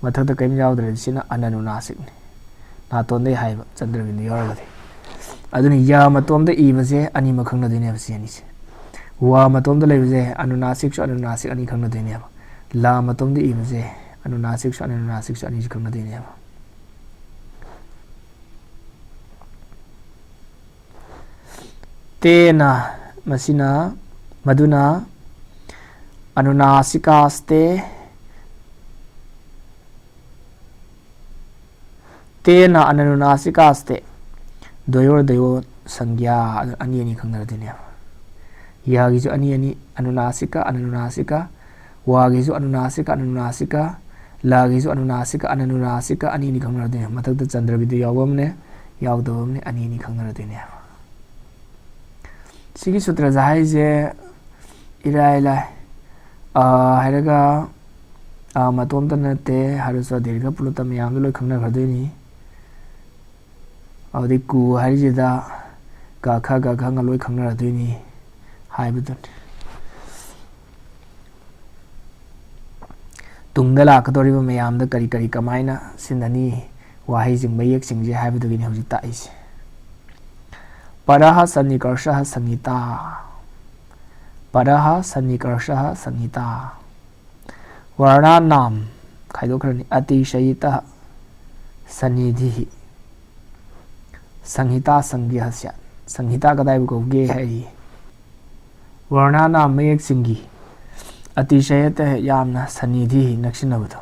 ꯃꯊꯛꯇ ꯀꯔꯤꯝ ꯌꯥꯎꯗ꯭ꯔꯗꯤ ꯁꯤꯅ ꯑꯅꯅꯨꯅꯥꯁꯤꯛꯅꯤ꯫ ꯅꯥꯇꯣꯟꯗꯩ ꯍꯥꯏꯕ ꯆꯟꯗ꯭ꯔꯕꯤꯟꯗꯨ ꯌꯥꯎꯔꯒꯗꯤ꯫ ꯑꯗꯨꯅ ꯌ ꯃꯇꯣꯝꯗ ꯏꯕꯁꯦ ꯑꯅꯤꯃꯛ ꯈꯪꯅꯗꯣꯏꯅꯦꯕ ꯁꯤ ꯑꯅꯤꯁꯦ꯫ ꯋ ꯃꯇꯣꯝꯗ ꯂꯩꯕꯁꯦ ꯑꯅꯨꯅꯥꯁꯤꯛꯁꯨ ꯑꯅꯨꯅꯥꯁꯤꯛ ꯑꯅꯤ ꯈꯪꯅꯗꯣꯏꯅꯦꯕ꯫ ꯂ ꯃꯇꯣꯝꯗ ꯏꯕꯁꯦ ꯑꯅꯨꯅꯥꯁꯤꯛꯁꯨ ꯑꯅꯨꯅꯥꯁꯤꯛꯁꯨ ꯑꯅꯤꯁꯨ ꯈꯪꯅꯗꯣꯏꯅꯦꯕ꯫ ꯇꯦꯅ, ꯃꯁꯤꯅ, ꯃꯗꯨꯅ, ꯑꯅꯨꯅꯥꯁꯤꯀꯥꯁꯇꯦ, ꯇꯦꯅ ꯑꯅꯅꯨꯅꯥꯁꯤꯀꯥꯁꯇꯦ, ꯗ꯭ꯋꯌꯣꯔ ꯗ꯭ꯋꯌꯣ ꯁꯪꯒ꯭ꯌꯥ, ꯑꯅꯤ ꯑꯅꯤ ꯈꯪꯅꯔꯗꯣꯏꯅꯦꯕ꯫ ꯌꯒꯤꯁꯨ ꯑꯅꯤ ꯑꯅꯤ, ꯑꯅꯨꯅꯥꯁꯤꯀ, ꯑꯅꯅꯨꯅꯥꯁꯤꯀ, ꯋꯒꯤꯁꯨ ꯑꯅꯨꯅꯥꯁꯤꯀ, ꯑꯅꯅꯨꯅꯥꯁꯤꯀ, ꯂꯒꯤꯁꯨ ꯑꯅꯨꯅꯥꯁꯤꯀ, ꯑꯅꯅꯨꯅꯥꯁꯤꯀ ꯑꯅꯤꯅꯤ ꯈꯪꯅꯔꯗꯣꯏꯅꯦ꯫ ꯃꯊꯛꯇ ꯆꯟꯗ꯭ꯔꯕꯤꯗꯨ ꯌꯥꯎꯕ ꯑꯃꯅꯦ, ꯌꯥꯎꯗꯕ ꯑꯃꯅꯦ, ꯑꯅꯤꯅꯤ ꯈꯪꯅꯔꯗꯣꯏꯅꯦ꯫ ꯁꯤꯒꯤ ꯁꯨꯇ꯭ꯔꯁꯦ ꯍꯥꯏꯁꯦ ꯏꯔꯥꯏ ꯂꯥꯏ꯫ ꯑ ꯍꯥꯏꯔꯒ ꯑ ꯃꯇꯣꯝꯇ ꯅꯠꯇꯦ, ꯍ꯭ꯔꯁ꯭ꯋ ꯗꯤꯔꯒ ꯄ꯭ꯂꯨꯇ ꯃꯌꯥꯝꯗꯣ ꯂꯣꯏ ꯈꯪꯅꯈ꯭ꯔꯗꯣꯏꯅꯤ꯫ ꯑꯗꯨꯗꯩ ꯀꯨ ꯍꯥꯏꯔꯤꯁꯤꯗ ꯀ ꯈ ꯒ ꯘ ꯉ ꯂꯣꯏ ꯈꯪꯅꯔꯗꯣꯏꯅꯤ ꯍꯥꯏꯕꯗꯨꯅꯤ꯫ ꯇꯨꯡꯗ ꯂꯥꯛꯀꯗꯧꯔꯤꯕ ꯃꯌꯥꯝꯗ ꯀꯔꯤ ꯀꯔꯤ ꯀꯃꯥꯏꯅ ꯁꯤꯖꯤꯟꯅꯅꯤ ꯋꯥꯍꯩꯁꯤꯡ, ꯃꯌꯦꯛꯁꯤꯡꯁꯦ ꯍꯥꯏꯕꯗꯨꯒꯤꯅꯤ ꯍꯧꯖꯤꯛ ꯇꯥꯛꯏꯁꯦ꯫ ꯄꯔꯍ ꯁꯟꯅꯤꯀꯔꯁꯍ ꯁꯪꯍꯤꯇꯥ꯫ ꯄꯔꯍ ꯁꯟꯅꯤꯀꯔꯁꯍ ꯁꯪꯍꯤꯇꯥ꯫ ꯋꯔꯅꯥꯅꯥꯝ ꯈꯥꯏꯗꯣꯛꯈ꯭ꯔꯅꯤ꯫ ꯑꯇꯤꯁꯌꯤꯇ ꯁꯟꯅꯤꯙꯤ꯫ ꯁꯪꯍꯤꯇꯥ ꯁꯪꯒ꯭ꯌꯥ ꯁ꯭ꯌꯥꯠ꯫ ꯁꯪꯍꯤꯇꯥ ꯀꯗꯥꯏꯕꯨ ꯀꯧꯒꯦ ꯍꯥꯏꯔꯤ? ꯋꯔꯅꯥꯅꯥꯝ ꯃꯌꯦꯛꯁꯤꯡꯒꯤ ꯑꯇꯤꯁꯌꯇ ꯌꯥꯝꯅ ꯁꯟꯅꯤꯙꯤ ꯅꯛꯁꯤꯟꯅꯕꯗꯣ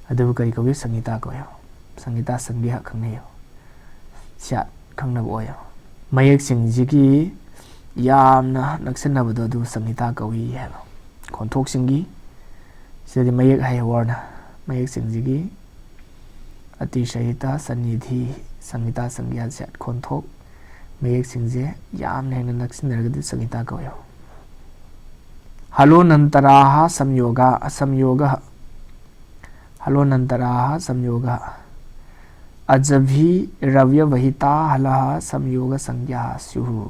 ꯑꯗꯨꯕꯨ ꯀꯔꯤ ꯀꯧꯏ? ꯁꯪꯍꯤꯇꯥ ꯀꯧꯏ꯫ ꯁꯪꯍꯤꯇꯥ ꯁꯪꯒ꯭ꯌꯥ ꯈꯪꯅꯩ꯫ ꯁ꯭ꯌꯥꯠ ꯈꯪꯅꯕ ꯑꯣꯏ꯫ ꯃꯌꯦꯛꯁꯤꯡꯁꯤꯒꯤ ꯌꯥꯝꯅ ꯅꯛꯁꯤꯟꯅꯕꯗꯣ ꯑꯗꯨ ꯁꯪꯍꯤꯇꯥ ꯀꯧꯏ ꯍꯥꯏꯕ꯫ ꯈꯣꯟꯊꯣꯛꯁꯤꯡꯒꯤ ꯁꯤꯗꯗꯤ ꯃꯌꯦꯛ ꯍꯥꯏ ꯋꯥꯔꯅ ꯃꯌꯦꯛꯁꯤꯡꯁꯤꯒꯤ ꯑꯇꯤꯁꯌꯤꯇ ꯁꯟꯅꯤꯙꯤ ꯁꯪꯍꯤꯇꯥ ꯁꯪꯒ꯭ꯌꯥ ꯁ꯭ꯌꯥꯠ꯫ ꯈꯣꯟꯊꯣꯛ ꯃꯌꯦꯛꯁꯤꯡꯁꯦ ꯌꯥꯝꯅ ꯍꯦꯟꯅ ꯅꯛꯁꯤꯟꯅꯔꯒꯗꯤ ꯁꯪꯍꯤꯇꯥ ꯀꯧꯏ꯫ ꯍꯂꯣꯅꯟꯇꯔꯥꯍ ꯁꯝꯌꯣꯒ, ꯑꯁꯝꯌꯣꯒ, ꯍꯂꯣꯅꯟꯇꯔꯥꯍ ꯁꯝꯌꯣꯒ꯫ ꯑꯖꯚꯤꯔꯚ꯭ꯌꯚꯍꯤꯇꯥ ꯍꯂꯍ ꯁꯝꯌꯣꯒ ꯁꯪꯒ꯭ꯌꯥ ꯁ꯭ꯌꯨꯍꯨ꯫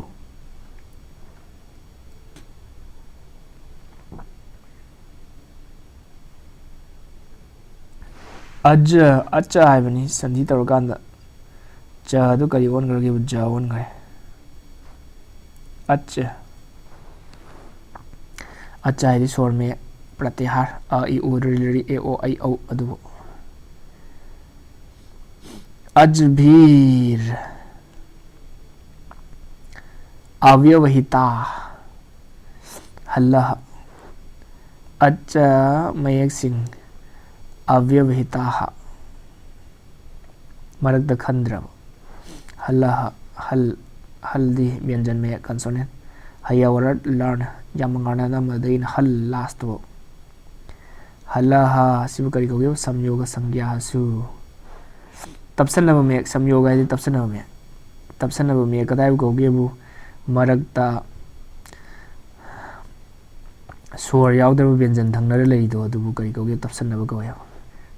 ꯑꯖ, ꯑꯆ ꯍꯥꯏꯕꯅꯤ, ꯁꯟꯙꯤ ꯇꯧꯔꯀꯥꯟꯗ ꯆ ꯑꯗꯨ ꯀꯔꯤ ꯑꯣꯟꯈ꯭ꯔꯒꯦꯕ? ꯖ ꯑꯣꯟꯈ꯭ꯔꯦ꯫ ꯑꯆ꯫ ꯑꯆ ꯍꯥꯏꯗꯤ ꯁꯣꯔ ꯃꯌꯦꯛ, ꯄ꯭ꯔꯇꯤꯍꯥꯔ, ꯑ, ꯏ, ꯎ, ꯔꯤ, ꯔꯤ, ꯑꯦ, ꯑꯣ, ꯑꯩ, ꯎ ꯑꯗꯨꯕꯨ꯫ ꯑꯖꯚꯤꯔ꯫ ꯑꯚ꯭ꯌꯚꯍꯤꯇꯥ꯫ ꯍꯜꯂꯍ꯫ ꯑꯆ ꯃꯌꯦꯛꯁꯤꯡ꯫ ꯑꯚ꯭ꯌꯚꯍꯤꯇꯥꯍ꯫ ꯃꯔꯛꯇ ꯈꯟꯗ꯭ꯔꯕ꯫ ꯍꯜꯂꯍ꯫ ꯍꯜ꯫ ꯍꯜꯗꯤ ꯕ꯭ꯌꯟꯖꯟ ꯃꯌꯦꯛ, consonant꯫ ꯍꯌꯥ ꯋꯔꯠ ꯂꯔꯅ ꯌꯥꯝ ꯉꯥꯟꯅꯅ ꯑꯃꯗꯒꯤꯅ ꯍꯜ ꯂꯥꯁꯇꯨ꯫ ꯍꯂꯍ ꯁꯤꯕꯨ ꯀꯔꯤ ꯀꯧꯒꯦꯕ? ꯁꯝꯌꯣꯒ ꯁꯪꯒ꯭ꯌꯥꯁꯨ꯫ ꯇꯞꯁꯟꯅꯕ ꯃꯌꯦꯛ, ꯁꯝꯌꯣꯒ ꯍꯥꯏꯗꯤ ꯇꯞꯁꯟꯅꯕ ꯃꯌꯦꯛ꯫ ꯇꯞꯁꯟꯅꯕ ꯃꯌꯦꯛ ꯀꯗꯥꯏꯕꯨ ꯀꯧꯒꯦꯕꯨ? ꯃꯔꯛꯇ ꯁꯣꯔ ꯌꯥꯎꯗ꯭ꯔꯕ ꯕ꯭ꯌꯟꯖꯟ ꯊꯪꯅꯔ ꯂꯩꯔꯤꯗꯣ ꯑꯗꯨꯕꯨ ꯀꯔꯤ ꯀꯧꯒꯦ? ꯇꯞꯁꯟꯅꯕ ꯀꯧꯋꯦꯕ꯫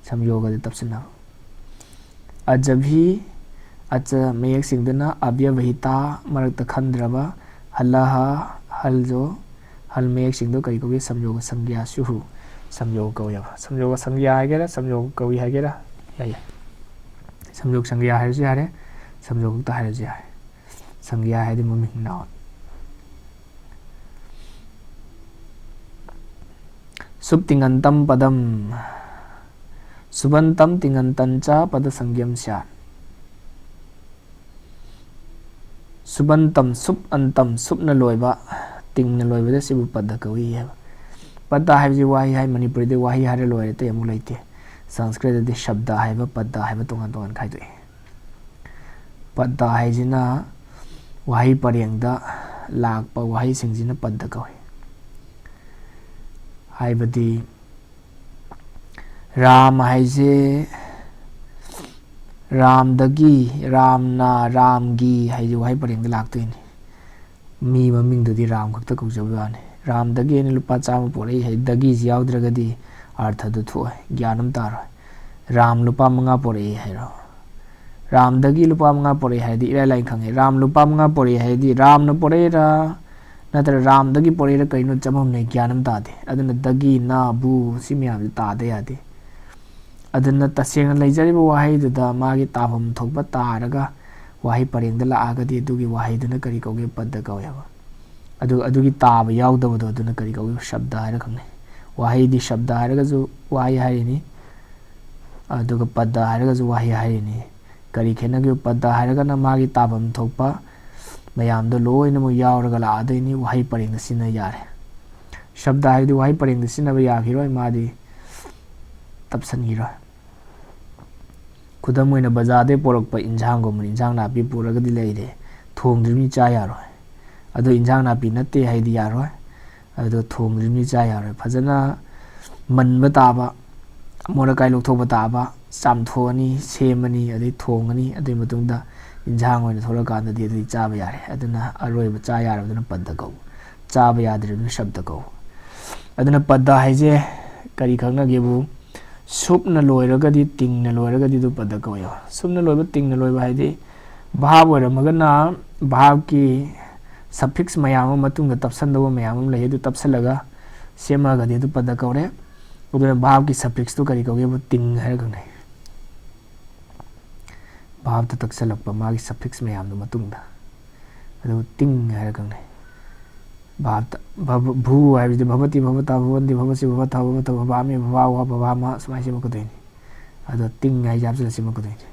ꯁꯝꯌꯣꯒꯗꯤ ꯇꯞꯁꯟꯅꯕ꯫ ꯑꯖꯚꯤ, ꯑꯆ ꯃꯌꯦꯛꯁꯤꯡꯗꯨꯅ ꯑꯕ꯭ꯌꯕꯍꯤꯇꯥ, ꯃꯔꯛꯇ ꯈꯟꯗ꯭ꯔꯕ, ꯍꯜꯂꯍ, ꯍꯜꯖꯣ, ꯍꯜ ꯃꯌꯦꯛꯁꯤꯡꯗꯣ ꯀꯔꯤ ꯀꯧꯒꯦ? ꯁꯝꯌꯣꯒ ꯁꯪꯒ꯭ꯌꯥꯁꯨꯍꯨ, ꯁꯝꯌꯣꯒ ꯀꯧꯋꯦꯕ꯫ ꯁꯝꯌꯣꯒ ꯁꯪꯒ꯭ꯌꯥ ꯍꯥꯏꯒꯦꯔꯥ, ꯁꯝꯌꯣꯒ ꯀꯧꯏ ꯍꯥꯏꯒꯦꯔꯥ, ꯌꯥꯏ ꯌꯥꯏ꯫ ꯁꯝꯌꯣꯒ ꯁꯪꯒ꯭ꯌꯥ ꯍꯥꯏꯔꯁꯨ ꯌꯥꯔꯦ, ꯁꯝꯌꯣꯒ ꯈꯛꯇ ꯍꯥꯏꯔꯁꯨ ꯌꯥꯔꯦ꯫ ꯁꯪꯒ꯭ꯌꯥ ꯍꯥꯏꯗꯤ ꯃꯃꯤꯡ, noun꯫ ꯁꯨꯞ ꯇꯤꯡꯉꯟꯇꯝ ꯄꯗꯝ, ꯁꯨꯕꯟꯇꯝ ꯇꯤꯡꯉꯟꯇꯟ ꯆ ꯄꯗ ꯁꯪꯒ꯭ꯌꯝ ꯁ꯭ꯌꯥꯠ꯫ ꯁꯨꯕꯟꯇꯝ, ꯁꯨꯞ ꯑꯟꯇꯝ, ꯁꯨꯞꯅ ꯂꯣꯏꯕ, ꯇꯤꯡꯅ ꯂꯣꯏꯕꯗ ꯁꯤꯕꯨ ꯄꯗ ꯀꯧꯏ ꯍꯥꯏꯕ꯫ ꯄꯗ ꯍꯥꯏꯕꯁꯤ ꯋꯥꯍꯩ ꯍꯥꯏ, ꯃꯅꯤꯄꯨꯔꯤꯗ ꯋꯥꯍꯩ ꯍꯥꯏꯔ ꯂꯣꯏꯔꯦ, ꯑꯇꯩ ꯑꯃꯨꯛ ꯂꯩꯇꯦ꯫ ꯁꯪꯁꯀ꯭ꯔꯤꯠꯇꯗꯤ ꯁꯕꯗ ꯍꯥꯏꯕ, ꯄꯗ ꯍꯥꯏꯕ ꯇꯣꯉꯥꯟ ꯇꯣꯉꯥꯟ ꯈꯥꯏꯗꯣꯛꯏ꯫ ꯄꯗ ꯍꯥꯏꯁꯤꯅ ꯋꯥꯍꯩ ꯄꯔꯦꯡꯗ ꯂꯥꯛꯄ ꯋꯥꯍꯩꯁꯤꯡꯁꯤꯅ ꯄꯗ ꯀꯧꯏ꯫ ꯍꯥꯏꯕꯗꯤ ꯔꯥꯝ ꯍꯥꯏꯁꯦ ꯔꯥꯝꯗꯒꯤ, ꯔꯥꯝꯅ, ꯔꯥꯝꯒꯤ ꯍꯥꯏꯁꯦ ꯋꯥꯍꯩ ꯄꯔꯦꯡꯗ ꯂꯥꯛꯇꯣꯏꯅꯤ꯫ ꯃꯤ ꯃꯃꯤꯡꯗꯨꯗꯤ ꯔꯥꯝ ꯈꯛꯇ ꯀꯧꯖꯕ ꯋꯥꯅꯤ꯫ ꯔꯥꯝꯗꯒꯤ ꯑꯩꯅ ꯂꯨꯄꯥ ꯆꯥꯝꯃ ꯄꯣꯔꯛꯏ ꯍꯥꯏ, ꯗꯒꯤꯁꯤ ꯌꯥꯎꯗ꯭ꯔꯒꯗꯤ ꯑꯥꯔꯊꯗꯨ ꯊꯣꯛꯑꯣꯏ, ꯒ꯭ꯌꯥꯟ ꯑꯃ ꯇꯥꯔꯣꯏ꯫ ꯔꯥꯝ ꯂꯨꯄꯥ ꯃꯉꯥ ꯄꯣꯔꯛꯏ ꯍꯥꯏꯔꯣ, ꯔꯥꯝꯗꯒꯤ ꯂꯨꯄꯥ ꯃꯉꯥ ꯄꯣꯔꯛꯏ ꯍꯥꯏꯔꯗꯤ ꯏꯔꯥꯏ ꯂꯥꯏꯅ ꯈꯪꯉꯦ꯫ ꯔꯥꯝ ꯂꯨꯄꯥ ꯃꯉꯥ ꯄꯣꯔꯛꯏ ꯍꯥꯏꯔꯗꯤ ꯔꯥꯝꯅ ꯄꯣꯔꯛꯏꯔꯥ ꯅꯠꯇ꯭ꯔꯒ ꯔꯥꯝꯗꯒꯤ ꯄꯣꯔꯛꯏꯔꯥ ꯀꯩꯅꯣ ꯆꯃꯝꯅꯩ, ꯒ꯭ꯌꯥꯟ ꯑꯃ ꯇꯥꯗꯦ꯫ ꯑꯗꯨꯅ ꯗꯒꯤ, ꯅ, ꯕꯨ ꯁꯤ ꯃꯌꯥꯝꯁꯦ ꯇꯥꯗ ꯌꯥꯗꯦ꯫ ꯑꯗꯨꯅ ꯇꯁꯦꯡꯅ ꯂꯩꯖꯔꯤꯕ ꯋꯥꯍꯩꯗꯨꯗ ꯃꯥꯒꯤ ꯇꯥꯐꯝ ꯊꯣꯛꯄ ꯇꯥꯔꯒ ꯋꯥꯍꯩ ꯄꯔꯦꯡꯗ ꯂꯥꯛꯑꯒꯗꯤ ꯑꯗꯨꯒꯤ ꯋꯥꯍꯩꯗꯨꯅ ꯀꯔꯤ ꯀꯧꯒꯦ? ꯄꯗ ꯀꯧꯋꯦꯕ꯫ ꯑꯗꯨ, ꯑꯗꯨꯒꯤ ꯇꯥꯕ ꯌꯥꯎꯗꯕꯗꯣ ꯑꯗꯨꯅ ꯀꯔꯤ ꯀꯧꯒꯦ? ꯁꯕꯗ ꯍꯥꯏꯔ ꯈꯪꯅꯩ꯫ ꯋꯥꯍꯩꯗꯤ ꯁꯕꯗ ꯍꯥꯏꯔꯒꯁꯨ ꯋꯥꯍꯩ ꯍꯥꯏꯔꯤꯅꯤ, ꯑꯗꯨꯒ ꯄꯗ ꯍꯥꯏꯔꯒꯁꯨ ꯋꯥꯍꯩ ꯍꯥꯏꯔꯤꯅꯤ꯫ ꯀꯔꯤ ꯈꯦꯠꯅꯒꯦ? ꯄꯗ ꯍꯥꯏꯔꯒꯅ ꯃꯥꯒꯤ ꯇꯥꯐꯝ ꯊꯣꯛꯄ ꯃꯌꯥꯝꯗꯣ ꯂꯣꯏꯅꯃꯛ ꯌꯥꯎꯔꯒ ꯂꯥꯛꯑꯗꯣꯏꯅꯤ, ꯋꯥꯍꯩ ꯄꯔꯦꯡꯗ ꯁꯤꯖꯤꯟꯅ ꯌꯥꯔꯦ꯫ ꯁꯕꯗ ꯍꯥꯏꯕꯗꯤ ꯋꯥꯍꯩ ꯄꯔꯦꯡꯗ ꯁꯤꯖꯤꯟꯅꯕ ꯌꯥꯈꯤꯔꯣꯏ, ꯃꯥꯗꯤ ꯇꯞꯁꯟꯈꯤꯔꯣꯏ꯫ ꯈꯨꯗꯝ ꯑꯣꯏꯅ ꯕꯖꯥꯔꯗꯩ ꯄꯣꯔꯛꯄ ꯏꯟꯖꯥꯡꯒꯨꯝꯕꯅꯤ, ꯏꯟꯖꯥꯡ ꯅꯥꯄꯤ ꯄꯨꯔꯒꯗꯤ ꯂꯩꯔꯦ, ꯊꯣꯡꯗ꯭ꯔꯤꯕꯅꯤ ꯆꯥ ꯌꯥꯔꯣꯏ꯫ ꯑꯗꯣ ꯏꯟꯖꯥꯡ ꯅꯥꯄꯤ ꯅꯠꯇꯦ ꯍꯥꯏꯗꯤ ꯌꯥꯔꯣꯏ, ꯑꯗꯣ ꯊꯣꯡꯗ꯭ꯔꯤꯕꯅꯤ ꯆꯥ ꯌꯥꯔꯣꯏ꯫ ꯐꯖꯅ ꯃꯟꯕ ꯇꯥꯕ, ꯑꯃꯣꯠ ꯑꯀꯥꯏ ꯂꯧꯊꯣꯛꯄ ꯇꯥꯕ, ꯆꯥꯝꯊꯣꯛꯑꯅꯤ, ꯁꯦꯝꯃꯅꯤ, ꯑꯗꯩ ꯊꯣꯡꯉꯅꯤ꯫ ꯑꯗꯨꯒꯤ ꯃꯇꯨꯡꯗ ꯏꯟꯁꯥꯡ ꯑꯣꯏꯅ ꯊꯣꯛꯂꯛꯀꯥꯟꯗꯗꯤ ꯑꯗꯨꯗꯤ ꯆꯥꯕ ꯌꯥꯔꯦ꯫ ꯑꯗꯨꯅ ꯑꯔꯣꯏꯕ ꯆꯥ ꯌꯥꯔꯕꯗꯨꯅ ꯄꯗ ꯀꯧ, ꯆꯥꯕ ꯌꯥꯗ꯭ꯔꯤꯕꯗꯨꯅ ꯁꯕꯗ ꯀꯧ꯫ ꯑꯗꯨꯅ ꯄꯗ ꯍꯥꯏꯁꯦ ꯀꯔꯤ ꯈꯪꯅꯒꯦꯕꯨ, ꯁꯨꯞꯅ ꯂꯣꯏꯔꯒꯗꯤ, ꯇꯤꯡꯅ ꯂꯣꯏꯔꯒꯗꯤ ꯑꯗꯨ ꯄꯗ ꯀꯧꯋꯦꯕ꯫ ꯁꯨꯞꯅ ꯂꯣꯏꯕ, ꯇꯤꯡꯅ ꯂꯣꯏꯕ ꯍꯥꯏꯗꯤ verb ꯑꯣꯏꯔꯝꯃꯒꯅ verb ꯀꯤ suffix ꯃꯌꯥꯝ ꯑꯃ ꯃꯇꯨꯡꯗ ꯇꯞꯁꯟꯗꯧꯕ ꯃꯌꯥꯝ ꯑꯃ ꯂꯩ, ꯑꯗꯨ ꯇꯞꯁꯜꯂꯒ ꯁꯦꯝꯃꯛꯑꯒꯗꯤ ꯑꯗꯨ ꯄꯗ ꯀꯧꯔꯦ꯫ ꯑꯗꯨꯅ verb ꯀꯤ suffix ꯇꯨ ꯀꯔꯤ ꯀꯧꯒꯦꯕꯨ, ꯇꯤꯡ ꯍꯥꯏꯔ ꯈꯪꯅꯩ꯫ Verb ꯇ ꯇꯛꯁꯜꯂꯛꯄ ꯃꯥꯒꯤ suffix ꯃꯌꯥꯝꯗꯨ ꯃꯇꯨꯡꯗ ꯑꯗꯨ ꯇꯤꯡ ꯍꯥꯏꯔ ꯈꯪꯅꯩ꯫ Verb ꯇ ꯚꯕ-, ꯚꯨ ꯍꯥꯏꯕꯁꯤꯗꯤ ꯚꯕꯇꯤ, ꯚꯕꯇ, ꯚꯕꯟꯇꯤ, ꯚꯕꯁꯤ, ꯚꯕꯊ, ꯚꯕꯊ, ꯚꯕꯥꯃꯤ, ꯚꯕꯥꯍ, ꯚꯕꯥꯃ ꯁꯨꯃꯥꯏꯅ ꯁꯦꯝꯃꯛꯀꯗꯣꯏꯅꯤ꯫ ꯑꯗꯣ ꯇꯤꯡ ꯍꯥꯏꯁꯦ ꯍꯥꯞꯆꯤꯜꯂ ꯁꯦꯝꯃꯛꯀꯗꯣꯏꯅꯤ꯫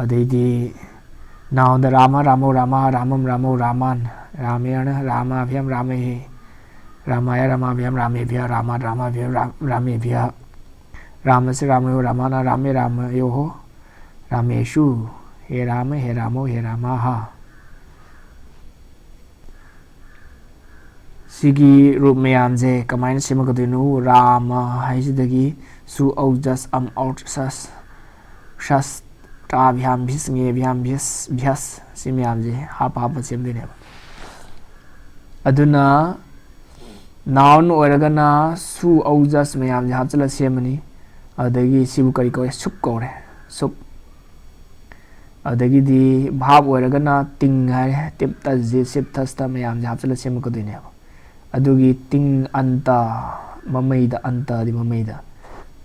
ꯑꯗꯩꯗꯤ noun ꯗ ꯔꯥꯃ, ꯔꯥꯃꯧ, ꯔꯥꯃꯥ, ꯔꯥꯃꯝ, ꯔꯥꯃꯧ, ꯔꯥꯃꯥꯟ, ꯔꯥꯃꯦꯅ, ꯔꯥꯃꯥꯚ꯭ꯌꯝ, ꯔꯥꯃꯩꯍꯤ, ꯔꯥꯃꯥꯌ, ꯔꯥꯃꯥꯚ꯭ꯌꯝ, ꯔꯥꯃꯦꯚ꯭ꯌ, ꯔꯥꯃꯥ, ꯔꯥꯃꯥꯚ꯭ꯌ, ꯔꯥ-, ꯔꯥꯃꯦꯚ꯭ꯌ, ꯔꯥꯃꯁ, ꯔꯥꯃꯌꯣ, ꯔꯥꯃꯥꯅ, ꯔꯥꯃꯦ, ꯔꯥꯃꯌꯣꯍꯣ, ꯔꯥꯃꯦꯁꯨ, ꯍꯦ ꯔꯥꯃ, ꯍꯦ ꯔꯥꯃꯧ, ꯍꯦ ꯔꯥꯃꯥꯍ꯫ ꯁꯤꯒꯤ root ꯃꯌꯥꯝꯁꯦ ꯀꯃꯥꯏꯅ ꯁꯦꯝꯃꯛꯀꯗꯣꯏꯅꯣ? ꯔꯥꯃ ꯍꯥꯏꯁꯤꯗꯒꯤ ꯁꯨ, ꯎ, ꯖꯁ, ꯑꯝ, ꯑꯧ, ꯁꯁ, ꯁꯁ, ꯇꯥꯚ꯭ꯌꯥꯝ, ꯚꯤꯁ, ꯉꯦꯚ꯭ꯌꯥꯝ, ꯚꯤꯁ, ꯚ꯭ꯌꯁ, ꯁꯤ ꯃꯌꯥꯝꯁꯦ ꯍꯥꯞꯄ ꯍꯥꯞꯄ ꯁꯦꯝꯗꯣꯏꯅꯦꯕ꯫ ꯑꯗꯨꯅ noun ꯑꯣꯏꯔꯒꯅ ꯁꯨ, ꯎ, ꯖꯁ ꯃꯌꯥꯝꯁꯦ ꯍꯥꯞꯆꯤꯜꯂ ꯁꯦꯝꯃꯅꯤ꯫ ꯑꯗꯒꯤ ꯁꯤꯕꯨ ꯀꯔꯤ ꯀꯧꯋꯦ? ꯁꯨꯞ ꯀꯧꯔꯦ, ꯁꯨꯞ꯫ ꯑꯗꯒꯤꯗꯤ verb ꯑꯣꯏꯔꯒꯅ ꯇꯤꯡ ꯍꯥꯏꯔꯦ, ꯇꯤꯞ ꯇꯁ ꯖꯤꯠ ꯁꯤꯞ ꯊꯁꯇ ꯃꯌꯥꯝꯁꯦ ꯍꯥꯞꯆꯤꯜꯂ ꯁꯦꯝꯃꯛꯀꯗꯣꯏꯅꯦꯕ꯫ ꯑꯗꯨꯒꯤ ꯇꯤꯡ ꯑꯟꯇ, ꯃꯃꯩꯗ, ꯑꯟꯇꯗꯤ ꯃꯃꯩꯗ,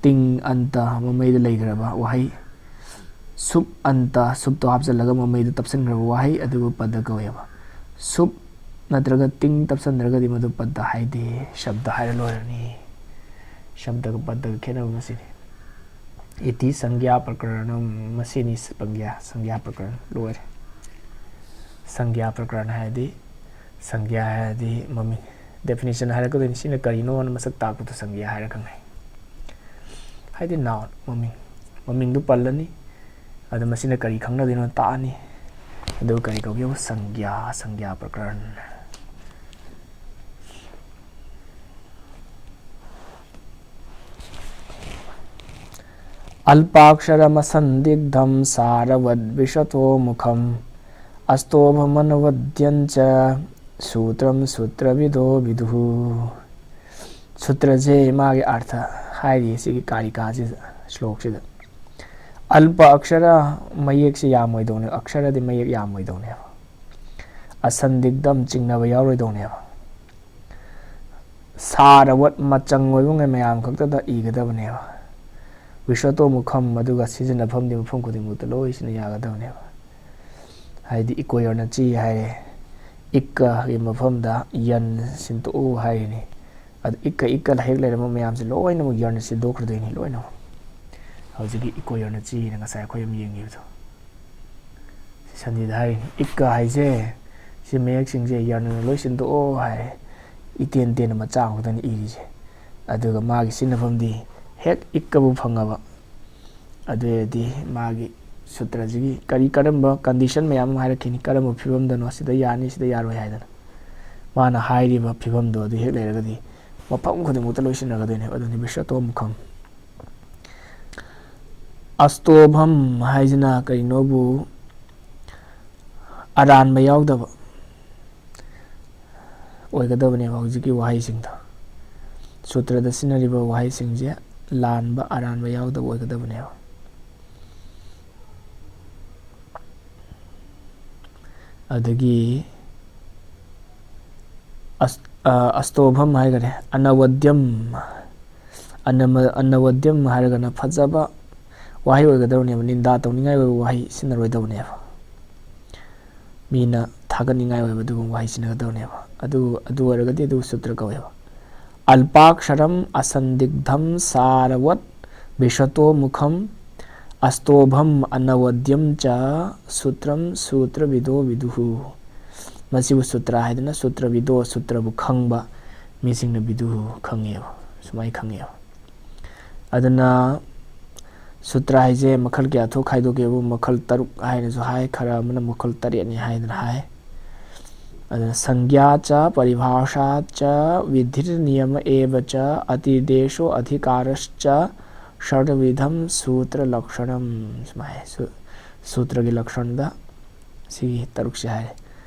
ꯇꯤꯡ ꯑꯟꯇ ꯃꯃꯩꯗ ꯂꯩꯈ꯭ꯔꯕ ꯋꯥꯍꯩ꯫ ꯁꯨꯞ ꯑꯟꯇ, ꯁꯨꯞꯇꯣ ꯍꯥꯞꯆꯤꯜꯂꯒ ꯃꯃꯩꯗ ꯇꯞꯁꯤꯟꯈ꯭ꯔꯕ ꯋꯥꯍꯩ ꯑꯗꯨꯕꯨ ꯄꯗ ꯀꯧꯋꯦꯕ꯫ ꯁꯨꯞ ꯅꯠꯇ꯭ꯔꯒ ꯇꯤꯡ ꯇꯞꯁꯤꯟꯗ꯭ꯔꯒꯗꯤ ꯃꯗꯨ ꯄꯗ ꯍꯥꯏꯗꯦ, ꯁꯕꯗ ꯍꯥꯏꯔ ꯂꯣꯏꯔꯅꯤ꯫ ꯁꯕꯗꯒ ꯄꯗꯒ ꯈꯦꯠꯅꯕ ꯃꯁꯤꯅꯤ꯫ ꯏꯇꯤ ꯁꯪꯒ꯭ꯌꯥ ꯄ꯭ꯔꯀꯔꯅꯝ, ꯃꯁꯤꯅꯤ ꯁꯪꯒ꯭ꯌꯥ, ꯁꯪꯒ꯭ꯌꯥ ꯄ꯭ꯔꯀꯔꯟ ꯂꯣꯏꯔꯦ꯫ ꯁꯪꯒ꯭ꯌꯥ ꯄ꯭ꯔꯀꯔꯟ ꯍꯥꯏꯔꯗꯤ, ꯁꯪꯒ꯭ꯌꯥ ꯍꯥꯏꯔꯗꯤ ꯃꯃꯤꯡ, definition ꯍꯥꯏꯔꯛꯀꯗꯣꯏꯅꯤ꯫ ꯁꯤꯅ ꯀꯔꯤꯅꯣꯅ ꯃꯁꯛ ꯇꯥꯛꯄꯗꯣ ꯁꯪꯒ꯭ꯌꯥ ꯍꯥꯏꯔ ꯈꯪꯅꯩ꯫ ꯍꯥꯏꯗꯤ noun, ꯃꯃꯤꯡ, ꯃꯃꯤꯡꯗꯨ ꯄꯜꯂꯅꯤ, ꯑꯗ ꯃꯁꯤꯅ ꯀꯔꯤ ꯈꯪꯅꯗꯣꯏꯅꯣ ꯇꯥꯛꯑꯅꯤ꯫ ꯑꯗꯨꯒ ꯀꯔꯤ ꯀꯧꯒꯦꯕꯨ? ꯁꯪꯒ꯭ꯌꯥ, ꯁꯪꯒ꯭ꯌꯥ ꯄ꯭ꯔꯀꯔꯟ꯫ ꯑꯜꯄꯥꯛꯁꯔꯃꯁꯟꯗꯤꯒ꯭ꯙꯝ ꯁꯥꯔꯋꯠ ꯚꯤꯁꯇꯣ ꯃꯨꯈꯝ ꯑꯁ꯭ꯇꯣꯚꯃꯅꯋꯗ꯭ꯌꯝ ꯆ ꯁꯨꯇ꯭ꯔꯝ ꯁꯨꯇ꯭ꯔꯚꯤꯗꯣ ꯚꯤꯗꯨꯍꯨ꯫ ꯁꯨꯇ꯭ꯔꯁꯦ ꯃꯥꯒꯤ ꯑꯥꯔꯊ ꯍꯥꯏꯔꯤ ꯁꯤꯒꯤ ꯀꯥꯔꯤꯀꯥꯁꯤꯗ, ꯁ꯭ꯂꯣꯛꯁꯤꯗ꯫ ꯑꯜꯄ ꯑꯛꯁꯔ, ꯃꯌꯦꯛꯁꯦ ꯌꯥꯝꯃꯣꯏꯗꯧꯅꯦ, ꯑꯛꯁꯔꯗꯤ ꯃꯌꯦꯛ ꯌꯥꯝꯃꯣꯏꯗꯧꯅꯦꯕ꯫ ꯑꯁꯟꯗꯤꯒ꯭ꯙꯝ, ꯆꯤꯡꯅꯕ ꯌꯥꯎꯔꯣꯏꯗꯧꯅꯦꯕ꯫ ꯁꯥꯔꯋꯠ, ꯃꯆꯪ ꯑꯣꯏꯕ ꯉꯩ ꯃꯌꯥꯝ ꯈꯛꯇꯗ ꯏꯒꯗꯕꯅꯦꯕ꯫ ꯚꯤꯁꯇꯣ ꯃꯨꯈꯝ, ꯑꯗꯨꯒ ꯁꯤꯖꯤꯟꯅꯐꯝꯗꯤ ꯃꯐꯝ ꯈꯨꯗꯤꯡꯃꯛꯇ ꯂꯣꯏ ꯁꯤꯅ ꯌꯥꯒꯗꯕꯅꯦꯕ꯫ ꯍꯥꯏꯗꯤ ꯏꯀꯣ ꯌꯔꯅꯆꯤ ꯍꯥꯏꯔꯦ, ꯏꯛꯀꯒꯤ ꯃꯐꯝꯗ ꯌꯟ ꯁꯤꯟꯗꯣꯛꯎ ꯍꯥꯏꯔꯤꯅꯤ꯫ ꯑꯗꯨ ꯏꯛꯀ ꯏꯛꯀ ꯍꯦꯛ ꯂꯩꯔꯝꯕ ꯃꯌꯥꯝꯁꯦ ꯂꯣꯏꯅꯃꯛ ꯌꯔꯅ ꯁꯤꯟꯗꯣꯛꯈ꯭ꯔꯗꯣꯏꯅꯤ ꯂꯣꯏꯅꯃꯛ꯫ ꯍꯧꯖꯤꯛꯀꯤ ꯏꯀꯣ ꯌꯔꯅꯆꯤꯅ ꯉꯁꯥꯏ ꯑꯩꯈꯣꯏ ꯑꯃ ꯌꯦꯡꯈꯤꯕꯗꯣ꯫ ꯁꯟꯗꯤꯗ ꯍꯥꯏꯔꯤꯅꯤ, ꯏꯛꯀ ꯍꯥꯏꯁꯦ, ꯁꯤ ꯃꯌꯦꯛꯁꯤꯡꯁꯦ ꯌꯔꯅꯅ ꯂꯣꯏ ꯁꯤꯟꯗꯣꯛꯑꯣ ꯍꯥꯏ꯫ ꯏꯇꯦꯟ ꯇꯦꯟꯅ ꯃꯆꯥ ꯑꯃꯈꯛꯇꯅꯤ ꯏꯔꯤꯁꯦ꯫ ꯑꯗꯨꯒ ꯃꯥꯒꯤ ꯁꯤꯖꯤꯟꯅꯐꯝꯗꯤ ꯍꯦꯛ ꯏꯛꯀꯕꯨ ꯐꯪꯉꯕ, ꯑꯗꯨ ꯑꯣꯏꯔꯗꯤ ꯃꯥꯒꯤ ꯁꯨꯇ꯭ꯔꯁꯤꯒꯤ ꯀꯔꯤ, ꯀꯔꯝꯕ ꯀꯟꯗꯤꯁꯟ ꯃꯌꯥꯝ ꯑꯃ ꯍꯥꯏꯔꯛꯈꯤꯅꯤ, ꯀꯔꯝꯕ ꯐꯤꯕꯝꯗꯅꯣ, ꯁꯤꯗ ꯌꯥꯅꯤ, ꯁꯤꯗ ꯌꯥꯔꯣꯏ ꯍꯥꯏꯗꯅ꯫ ꯃꯥꯅ ꯍꯥꯏꯔꯤꯕ ꯐꯤꯕꯝꯗꯣ ꯑꯗꯨ ꯍꯦꯛ ꯂꯩꯔꯒꯗꯤ ꯃꯐꯝ ꯈꯨꯗꯤꯡꯃꯛꯇ ꯂꯣꯏ ꯁꯤꯟꯅꯒꯗꯣꯏꯅꯦꯕ꯫ ꯑꯗꯨꯅꯤ ꯚꯤꯁꯇꯣ ꯃꯨꯈꯝ꯫ ꯑꯁ꯭ꯇꯣꯚꯝ ꯍꯥꯏꯁꯤꯅ ꯀꯔꯤꯅꯣꯕꯨ, ꯑꯔꯥꯟꯕ ꯌꯥꯎꯗꯕ ꯑꯣꯏꯒꯗꯕꯅꯦꯕ ꯍꯧꯖꯤꯛꯀꯤ ꯋꯥꯍꯩꯁꯤꯡꯗꯣ꯫ ꯁꯨꯇ꯭ꯔꯗ ꯁꯤꯖꯤꯟꯅꯔꯤꯕ ꯋꯥꯍꯩꯁꯤꯡꯁꯦ ꯂꯥꯟꯕ, ꯑꯔꯥꯟꯕ ꯌꯥꯎꯗꯕ ꯑꯣꯏꯒꯗꯕꯅꯦꯕ꯫ ꯑꯗꯒꯤ ꯑꯁ-, ꯑ, ꯑꯁ꯭ꯇꯣꯚꯝ ꯍꯥꯏꯈꯔꯦ, ꯑꯅꯋꯗ꯭ꯌꯝ꯫ ꯑꯅꯃ-, ꯑꯅꯋꯗ꯭ꯌꯝ ꯍꯥꯏꯔꯒꯅ ꯐꯖꯕ ꯋꯥꯍꯩ ꯑꯣꯏꯒꯗꯕꯅꯦꯕ, ꯅꯤꯟꯗꯥ ꯇꯧꯅꯤꯡꯉꯥꯏ ꯑꯣꯏꯕ ꯋꯥꯍꯩ ꯁꯤꯖꯤꯟꯅꯔꯣꯏꯗꯕꯅꯦꯕ꯫ ꯃꯤꯅ ꯊꯥꯒꯠꯅꯤꯡꯉꯥꯏ ꯑꯣꯏꯕ ꯑꯗꯨꯒꯨꯝꯕ ꯋꯥꯍꯩ ꯁꯤꯖꯤꯟꯅꯒꯗꯕꯅꯦꯕ꯫ ꯑꯗꯨ, ꯑꯗꯨ ꯑꯣꯏꯔꯒꯗꯤ ꯑꯗꯨ ꯁꯨꯇ꯭ꯔ ꯀꯧꯋꯦꯕ꯫ ꯑꯜꯄꯥꯛꯁꯔꯝ ꯑꯁꯟꯗꯤꯒ꯭ꯙꯝ ꯁꯥꯔꯋꯠ ꯚꯤꯁꯇꯣ ꯃꯨꯈꯝ ꯑꯁ꯭ꯇꯣꯚꯝ ꯑꯅꯋꯗ꯭ꯌꯝ ꯆ ꯁꯨꯇ꯭ꯔꯝ ꯁꯨꯇ꯭ꯔꯚꯤꯗꯣ ꯚꯤꯗꯨꯍꯨ꯫ ꯃꯁꯤꯕꯨ ꯁꯨꯇ꯭ꯔ ꯍꯥꯏꯗꯅ ꯁꯨꯇ꯭ꯔꯚꯤꯗꯣ, ꯁꯨꯇ꯭ꯔꯕꯨ ꯈꯪꯕ ꯃꯤꯁꯤꯡꯅ ꯚꯤꯗꯨꯍꯨ ꯈꯪꯉꯦꯕ, ꯁꯨꯃꯥꯏꯅ ꯈꯪꯉꯦꯕ꯫ ꯑꯗꯨꯅ ꯁꯨꯇ꯭ꯔ ꯍꯥꯏꯁꯦ ꯃꯈꯜ ꯀꯌꯥ ꯊꯣꯛ ꯈꯥꯏꯗꯣꯛꯀꯦꯕꯨ, ꯃꯈꯜ ꯇꯔꯨꯛ ꯍꯥꯏꯅꯁꯨ ꯍꯥꯏ, ꯈꯔ ꯑꯃꯅ ꯃꯈꯜ ꯇꯔꯦꯠꯅꯤ ꯍꯥꯏꯗꯅ ꯍꯥꯏ꯫ ꯑꯗꯨꯅ ꯁꯪꯒ꯭ꯌꯥ ꯆ ꯄꯔꯤꯚꯥꯁꯥ ꯆ ꯕꯤꯙꯤꯔꯅꯤꯌꯃ ꯑꯦꯚ ꯆ ꯑꯇꯤꯗꯦꯁꯣ ꯑꯙꯤꯀꯥꯔꯁꯆ ꯁꯔꯗꯕꯤꯙꯝ ꯁꯨꯇ꯭ꯔ ꯂꯛꯁꯅꯝ꯫ ꯁꯨꯃꯥꯏ ꯁꯨ- ꯁꯨꯇ꯭ꯔꯒꯤ ꯂꯛꯁꯟꯗ ꯁꯤꯒꯤ ꯇꯔꯨꯛꯁꯦ ꯍꯥꯏꯔꯦ꯫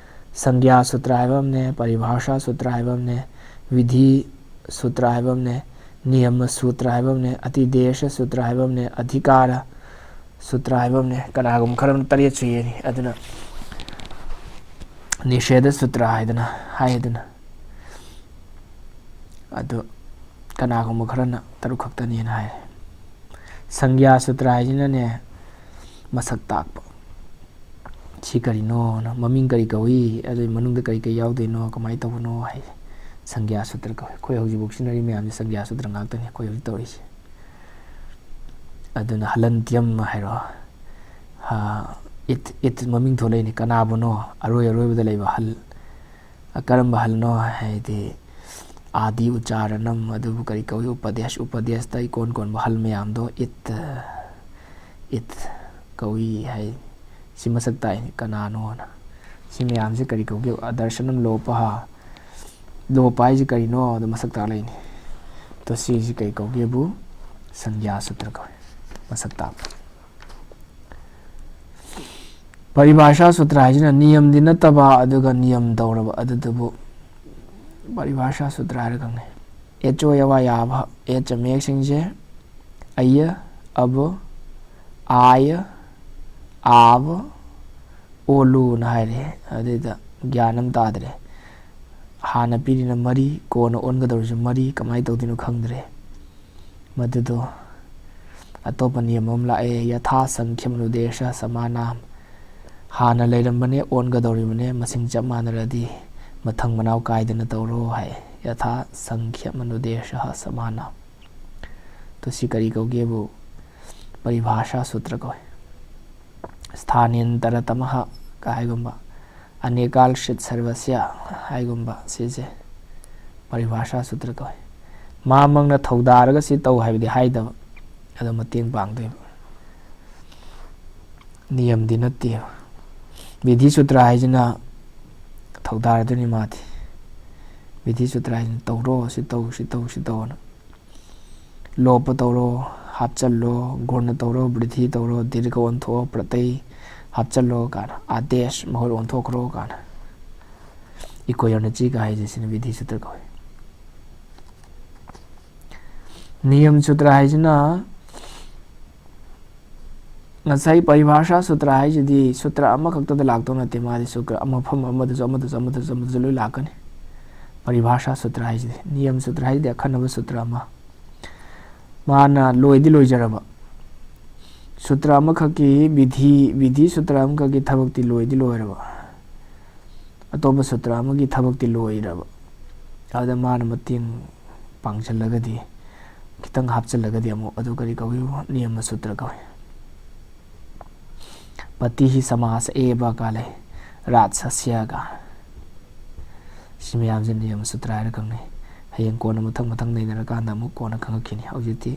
ꯁꯪꯒ꯭ꯌꯥ ꯁꯨꯇ꯭ꯔ ꯍꯥꯏꯕ ꯑꯃꯅꯦ, ꯄꯔꯤꯚꯥꯁꯥ ꯁꯨꯇ꯭ꯔ ꯍꯥꯏꯕ ꯑꯃꯅꯦ, ꯚꯤꯙꯤ ꯁꯨꯇ꯭ꯔ ꯍꯥꯏꯕ ꯑꯃꯅꯦ, ꯅꯤꯌꯃ ꯁꯨꯇ꯭ꯔ ꯍꯥꯏꯕ ꯑꯃꯅꯦ, ꯑꯇꯤꯗꯦꯁ ꯁꯨꯇ꯭ꯔ ꯍꯥꯏꯕ ꯑꯃꯅꯦ, ꯑꯙꯤꯀꯥꯔ ꯁꯨꯇ꯭ꯔ ꯍꯥꯏꯕ ꯑꯃꯅꯦ꯫ ꯀꯅꯥꯒꯨꯝꯕ ꯈꯔꯅ ꯇꯔꯦꯠꯁꯨ ꯌꯦꯡꯉꯤ꯫ ꯑꯗꯨꯅ ꯅꯤꯁꯦꯙ ꯁꯨꯇ꯭ꯔ ꯍꯥꯏꯗꯅ ꯍꯥꯏ꯫ ꯑꯗꯨꯅ ꯑꯗꯨ ꯀꯅꯥꯒꯨꯝꯕ ꯈꯔꯅ ꯇꯔꯨꯛ ꯈꯛꯇꯅꯦꯅ ꯍꯥꯏ꯫ ꯁꯪꯒ꯭ꯌꯥ ꯁꯨꯇ꯭ꯔ ꯍꯥꯏꯁꯤꯅꯅꯦ, ꯃꯁꯛ ꯇꯥꯛꯄ꯫ ꯁꯤ ꯀꯔꯤꯅꯣꯅ, ꯃꯃꯤꯡ ꯀꯔꯤ ꯀꯧꯏ, ꯑꯗꯨꯒꯤ ꯃꯅꯨꯡꯗ ꯀꯔꯤ ꯀꯔꯤ ꯌꯥꯎꯗꯣꯏꯅꯣ, ꯀꯃꯥꯏꯅ ꯇꯧꯕꯅꯣ ꯍꯥꯏ꯫ ꯁꯪꯒ꯭ꯌꯥ ꯁꯨꯇ꯭ꯔ ꯀꯧꯏ꯫ ꯑꯩꯈꯣꯏ ꯍꯧꯖꯤꯛꯐꯥꯎ ꯁꯤꯖꯤꯟꯅꯔꯤ ꯃꯌꯥꯝꯁꯦ ꯁꯪꯒ꯭ꯌꯥ ꯁꯨꯇ꯭ꯔ ꯉꯥꯛꯇꯅꯤ ꯑꯩꯈꯣꯏ ꯍꯧꯖꯤꯛ ꯇꯧꯔꯤꯁꯦ꯫ ꯑꯗꯨꯅ ꯍꯂꯟꯇ꯭ꯌꯝ ꯍꯥꯏꯔꯣ, ꯍꯥ, ꯏꯠ, ꯏꯠ ꯃꯃꯤꯡ ꯊꯣꯛꯂꯛꯏꯅꯤ꯫ ꯀꯅꯥꯕꯨꯅꯣ? ꯑꯔꯣꯏ ꯑꯔꯣꯏꯕꯗ ꯂꯩꯕ ꯍꯜ꯫ ꯀꯔꯝꯕ ꯍꯜꯅꯣ ꯍꯥꯏꯗꯤ, ꯑꯥꯗꯤ ꯎꯆꯥꯔꯅꯝ, ꯑꯗꯨꯕꯨ ꯀꯔꯤ ꯀꯧꯏ? ꯎꯄꯗꯦꯁ, ꯎꯄꯗꯦꯁꯇ ꯏꯀꯣꯟ ꯀꯣꯟꯕ ꯍꯜ ꯃꯌꯥꯝꯗꯣ ꯏꯠ, ꯏꯠ ꯀꯧꯏ ꯍꯥꯏ꯫ ꯁꯤ ꯃꯁꯛ ꯇꯥꯛꯏꯅꯤ ꯀꯅꯥꯅꯣꯅ꯫ ꯁꯤ ꯃꯌꯥꯝꯁꯦ ꯀꯔꯤ ꯀꯧꯒꯦ? ꯑꯗꯔꯁꯅꯝ ꯂꯣꯄꯍ꯫ ꯂꯣꯄ ꯍꯥꯏꯁꯤ ꯀꯔꯤꯅꯣ? ꯑꯗꯨ ꯃꯁꯛ ꯇꯥꯛꯂꯛꯏꯅꯤ꯫ ꯑꯗꯣ ꯁꯤꯁꯤ ꯀꯔꯤ ꯀꯧꯒꯦꯕꯨ? ꯁꯪꯒ꯭ꯌꯥ ꯁꯨꯇ꯭ꯔ ꯀꯧꯏ, ꯃꯁꯛ ꯇꯥꯛꯄ꯫ ꯄꯔꯤꯚꯥꯁꯥ ꯁꯨꯇ꯭ꯔ ꯍꯥꯏꯁꯤꯅ ꯅꯤꯌꯝꯗꯤ ꯅꯠꯇꯕ ꯑꯗꯨꯒ ꯅꯤꯌꯝ ꯇꯧꯔꯕ ꯑꯗꯨꯗꯨꯕꯨ ꯄꯔꯤꯚꯥꯁꯥ ꯁꯨꯇ꯭ꯔ ꯍꯥꯏꯔ ꯈꯪꯅꯩ꯫ ꯑꯦꯆꯣ ꯌꯥꯋꯥ ꯌꯥꯚ, ꯑꯦꯆ ꯃꯌꯦꯛꯁꯤꯡꯁꯦ ꯑꯌ, ꯑꯕ, ꯑꯥꯌ, ꯑꯥꯕ, ꯑꯣꯂꯨꯅ ꯍꯥꯏꯔꯦ꯫ ꯑꯗꯨꯗ ꯒ꯭ꯌꯥꯟ ꯑꯃ ꯇꯥꯗ꯭ꯔꯦ꯫ ꯍꯥꯟꯅ ꯄꯤꯔꯤꯅ ꯃꯔꯤ, ꯀꯣꯟꯅ ꯑꯣꯟꯒꯗꯧꯔꯤꯁꯨ ꯃꯔꯤ, ꯀꯃꯥꯏꯅ ꯇꯧꯗꯣꯏꯅꯣ ꯈꯪꯗ꯭ꯔꯦ꯫ ꯃꯗꯨꯗꯣ ꯑꯇꯣꯞꯄ ꯅꯤꯌꯝ ꯑꯃ ꯂꯥꯛꯑꯦ, ꯌꯊꯥ ꯁꯪꯈ꯭ꯌꯝ ꯑꯅꯨꯗꯦꯁ ꯁꯃꯥꯅꯥꯝ꯫ ꯍꯥꯟꯅ ꯂꯩꯔꯝꯕꯅꯦ, ꯑꯣꯟꯒꯗꯧꯔꯤꯕꯅꯦ, ꯃꯁꯤꯡ ꯆꯞ ꯃꯥꯟꯅꯔꯗꯤ ꯃꯊꯪ ꯃꯅꯥꯎ ꯀꯥꯏꯗꯅ ꯇꯧꯔꯣ ꯍꯥꯏ, ꯌꯊꯥ ꯁꯪꯈ꯭ꯌꯝ ꯑꯅꯨꯗꯦꯁ ꯁꯃꯥꯅꯥꯝ꯫ ꯑꯗꯣ ꯁꯤ ꯀꯔꯤ ꯀꯧꯒꯦꯕꯨ? ꯄꯔꯤꯚꯥꯁꯥ ꯁꯨꯇ꯭ꯔ ꯀꯧꯏ꯫ ꯁ꯭ꯊꯥꯅꯦꯟꯇꯔꯇꯃꯍ ꯀ ꯍꯥꯏꯒꯨꯝꯕ, ꯑꯅꯦꯀꯥꯜꯁꯤꯠ ꯁꯔꯕꯁ꯭ꯌ ꯍꯥꯏꯒꯨꯝꯕ, ꯁꯤꯁꯦ ꯄꯔꯤꯚꯥꯁꯥ ꯁꯨꯇ꯭ꯔ ꯀꯧꯏ꯫ ꯃꯥꯃꯛꯅ ꯊꯧꯗꯥꯔꯒ ꯁꯤ ꯇꯧ ꯍꯥꯏꯕꯗꯤ ꯍꯥꯏꯗꯕ, ꯑꯗꯣ ꯃꯇꯦꯡ ꯄꯥꯡꯗꯣꯏꯕ, ꯅꯤꯌꯝꯗꯤ ꯅꯠꯇꯦꯕ꯫ ꯕꯤꯙꯤ ꯁꯨꯇ꯭ꯔ ꯍꯥꯏꯁꯤꯅ ꯊꯧꯗꯥꯔꯗꯣꯏꯅꯤ ꯃꯥꯗꯤ꯫ ꯕꯤꯙꯤ ꯁꯨꯇ꯭ꯔ ꯍꯥꯏꯁꯤꯅ ꯇꯧꯔꯣ, ꯁꯤ ꯇꯧ, ꯁꯤ ꯇꯧ, ꯁꯤ ꯇꯧꯅ꯫ ꯂꯣꯄ ꯇꯧꯔꯣ, ꯍꯥꯞꯆꯜꯂꯣ, ꯒꯨꯔꯅ ꯇꯧꯔꯣ, ꯕ꯭ꯔꯤꯊꯤ ꯇꯧꯔꯣ, ꯗꯤꯔꯒ ꯑꯣꯟꯊꯣꯛꯑꯣ, ꯄ꯭ꯔꯇꯩ ꯍꯥꯞꯆꯜꯂꯣ ꯀꯥꯏꯅ, ꯑꯥꯗꯦꯁ ꯃꯍꯨꯠ ꯑꯣꯟꯊꯣꯛꯈ꯭ꯔꯣ ꯀꯥꯏꯅ, ꯏꯀꯣꯌꯔꯅꯆꯤꯒ ꯍꯥꯏꯁꯦ ꯁꯤꯅ ꯕꯤꯙꯤ ꯁꯨꯇ꯭ꯔ ꯀꯧꯏ꯫ ꯅꯤꯌꯝ ꯁꯨꯇ꯭ꯔ ꯍꯥꯏꯁꯤꯅ ꯉꯁꯥꯏ ꯄꯔꯤꯚꯥꯁꯥ ꯁꯨꯇ꯭ꯔ ꯍꯥꯏꯁꯤꯗꯤ ꯁꯨꯇ꯭ꯔ ꯑꯃꯈꯛꯇꯗ ꯂꯥꯛꯇꯧ ꯅꯠꯇꯦ, ꯃꯥꯗꯤ ꯁꯨꯇ꯭ꯔ ꯃꯐꯝ ꯑꯃꯗꯁꯨ, ꯑꯃꯗꯁꯨ, ꯑꯃꯗꯁꯨ, ꯑꯃꯗꯁꯨ ꯂꯣꯏ ꯂꯥꯛꯀꯅꯤ꯫ ꯄꯔꯤꯚꯥꯁꯥ ꯁꯨꯇ꯭ꯔ ꯍꯥꯏꯁꯤꯗꯤ, ꯅꯤꯌꯝ ꯁꯨꯇ꯭ꯔ ꯍꯥꯏꯁꯤꯗꯤ ꯑꯈꯟꯅꯕ ꯁꯨꯇ꯭ꯔ ꯑꯃ, ꯃꯥꯅ ꯂꯣꯏꯗꯤ ꯂꯣꯏꯖꯔꯕ, ꯁꯨꯇ꯭ꯔ ꯑꯃꯈꯛꯀꯤ ꯕꯤꯙꯤ, ꯕꯤꯙꯤ ꯁꯨꯇ꯭ꯔ ꯑꯃꯈꯛꯀꯤ ꯊꯕꯛꯇꯤ ꯂꯣꯏꯗꯤ ꯂꯣꯏꯔꯕ, ꯑꯇꯣꯞꯄ ꯁꯨꯇ꯭ꯔ ꯑꯃꯒꯤ ꯊꯕꯛꯇꯤ ꯂꯣꯏꯔꯕ, ꯑꯗꯨꯗ ꯃꯥꯅ ꯃꯇꯦꯡ ꯄꯥꯡꯁꯤꯜꯂꯒꯗꯤ, ꯈꯤꯇꯪ ꯍꯥꯞꯆꯤꯜꯂꯒꯗꯤ ꯑꯃꯨꯛ ꯑꯗꯨ ꯀꯔꯤ ꯀꯧꯏ? ꯅꯤꯌꯝ ꯁꯨꯇ꯭ꯔ ꯀꯧꯏ꯫ ꯄꯇꯤꯍꯤ ꯁꯃꯥꯁ ꯑꯦꯕ ꯀꯥ ꯂꯩ, ꯔꯥꯖꯁꯁ꯭ꯌ ꯀꯥ꯫ ꯁꯤ ꯃꯌꯥꯝꯁꯦ ꯅꯤꯌꯝ ꯁꯨꯇ꯭ꯔ ꯍꯥꯏꯅ ꯈꯪꯅꯩ꯫ ꯍꯌꯦꯡ ꯀꯣꯟꯅ ꯃꯊꯪ ꯃꯊꯪ ꯅꯩꯅꯔꯀꯥꯟꯗ ꯑꯃꯨꯛ ꯀꯣꯟꯅ ꯈꯪꯉꯛꯈꯤꯅꯤ꯫ ꯍꯧꯖꯤꯛꯇꯤ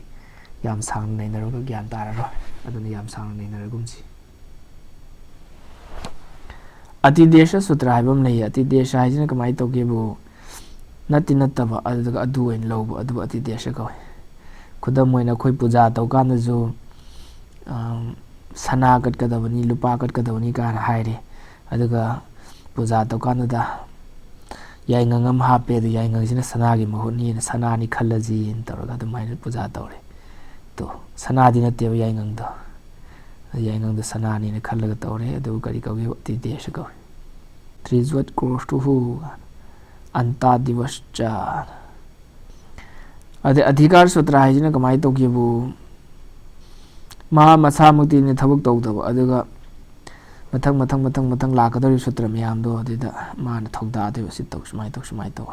ꯌꯥꯝ ꯁꯥꯡꯅ ꯅꯩꯅꯔꯒ ꯒ꯭ꯌꯥꯟ ꯇꯥꯔꯔꯣꯏ, ꯑꯗꯨꯅ ꯌꯥꯝ ꯁꯥꯡꯅ ꯅꯩꯅꯔꯒꯨꯝꯁꯤ꯫ ꯑꯇꯤꯗꯦꯁ ꯁꯨꯇ꯭ꯔ ꯍꯥꯏꯕ ꯑꯃ ꯂꯩꯌꯦ꯫ ꯑꯇꯤꯗꯦꯁ ꯍꯥꯏꯁꯤꯅ ꯀꯃꯥꯏꯅ ꯇꯧꯒꯦꯕꯨ, ꯅꯠꯇꯤ ꯅꯠꯇꯕ, ꯑꯗꯨꯒ ꯑꯗꯨ ꯑꯣꯏꯅ ꯂꯧꯕ, ꯑꯗꯨꯕꯨ ꯑꯇꯤꯗꯦꯁ ꯀꯧꯏ꯫ ꯈꯨꯗꯝ ꯑꯣꯏꯅ, ꯑꯩꯈꯣꯏ ꯄꯨꯖꯥ ꯇꯧꯀꯥꯟꯗꯁꯨ, ꯑꯝ, ꯁꯅꯥ ꯀꯠꯀꯗꯕꯅꯤ, ꯂꯨꯄꯥ ꯀꯠꯀꯗꯕꯅꯤ ꯀꯥꯏꯅ ꯍꯥꯏꯔꯦ꯫ ꯑꯗꯨꯒ ꯄꯨꯖꯥ ꯇꯧꯀꯥꯟꯗꯨꯗ ꯌꯥꯏꯉꯪ ꯑꯃ ꯍꯥꯞꯄꯦ, ꯑꯗꯨ ꯌꯥꯏꯉꯪꯁꯤꯅ ꯁꯅꯥꯒꯤ ꯃꯍꯨꯠꯅꯤꯅ, ꯁꯅꯥꯅꯤ ꯈꯜꯂꯁꯤꯅ ꯇꯧꯔꯒ ꯑꯗꯨꯃꯥꯏꯅ ꯄꯨꯖꯥ ꯇꯧꯔꯦ꯫ ꯇꯣ, ꯁꯅꯥꯗꯤ ꯅꯠꯇꯦꯕ ꯌꯥꯏꯉꯪꯗꯣ꯫ ꯑꯗꯨ ꯌꯥꯏꯉꯪꯗꯣ ꯁꯅꯥꯅꯤꯅ ꯈꯜꯂꯒ ꯇꯧꯔꯦ, ꯑꯗꯨ ꯀꯔꯤ ꯀꯧꯏ? ꯑꯇꯤꯗꯦꯁ ꯀꯧꯏ꯫ ꯇ꯭ꯔꯤꯖ꯭ꯋꯠ ꯀ꯭ꯔꯣꯁꯇꯨꯍꯨ, ꯑꯟꯇꯥ ꯗꯤꯕꯁꯆ꯫ ꯑꯗꯩ ꯑꯙꯤꯀꯥꯔ ꯁꯨꯇ꯭ꯔ ꯍꯥꯏꯁꯤꯅ ꯀꯃꯥꯏꯅ ꯇꯧꯒꯦꯕꯨ, ꯃꯥ ꯃꯁꯥꯃꯛꯇꯤꯅꯦ ꯊꯕꯛ ꯇꯧꯗꯕ, ꯑꯗꯨꯒ ꯃꯊꯪ, ꯃꯊꯪ, ꯃꯊꯪ, ꯃꯊꯪ ꯂꯥꯛꯀꯗꯧꯔꯤꯕ ꯁꯨꯇ꯭ꯔ ꯃꯌꯥꯝꯗꯣ ꯑꯗꯨꯗ ꯃꯥꯅ ꯊꯧꯗꯥꯗꯣꯏꯕ, ꯁꯤ ꯇꯧ, ꯁꯨꯃꯥꯏꯅ ꯇꯧ, ꯁꯨꯃꯥꯏꯅ ꯇꯧ꯫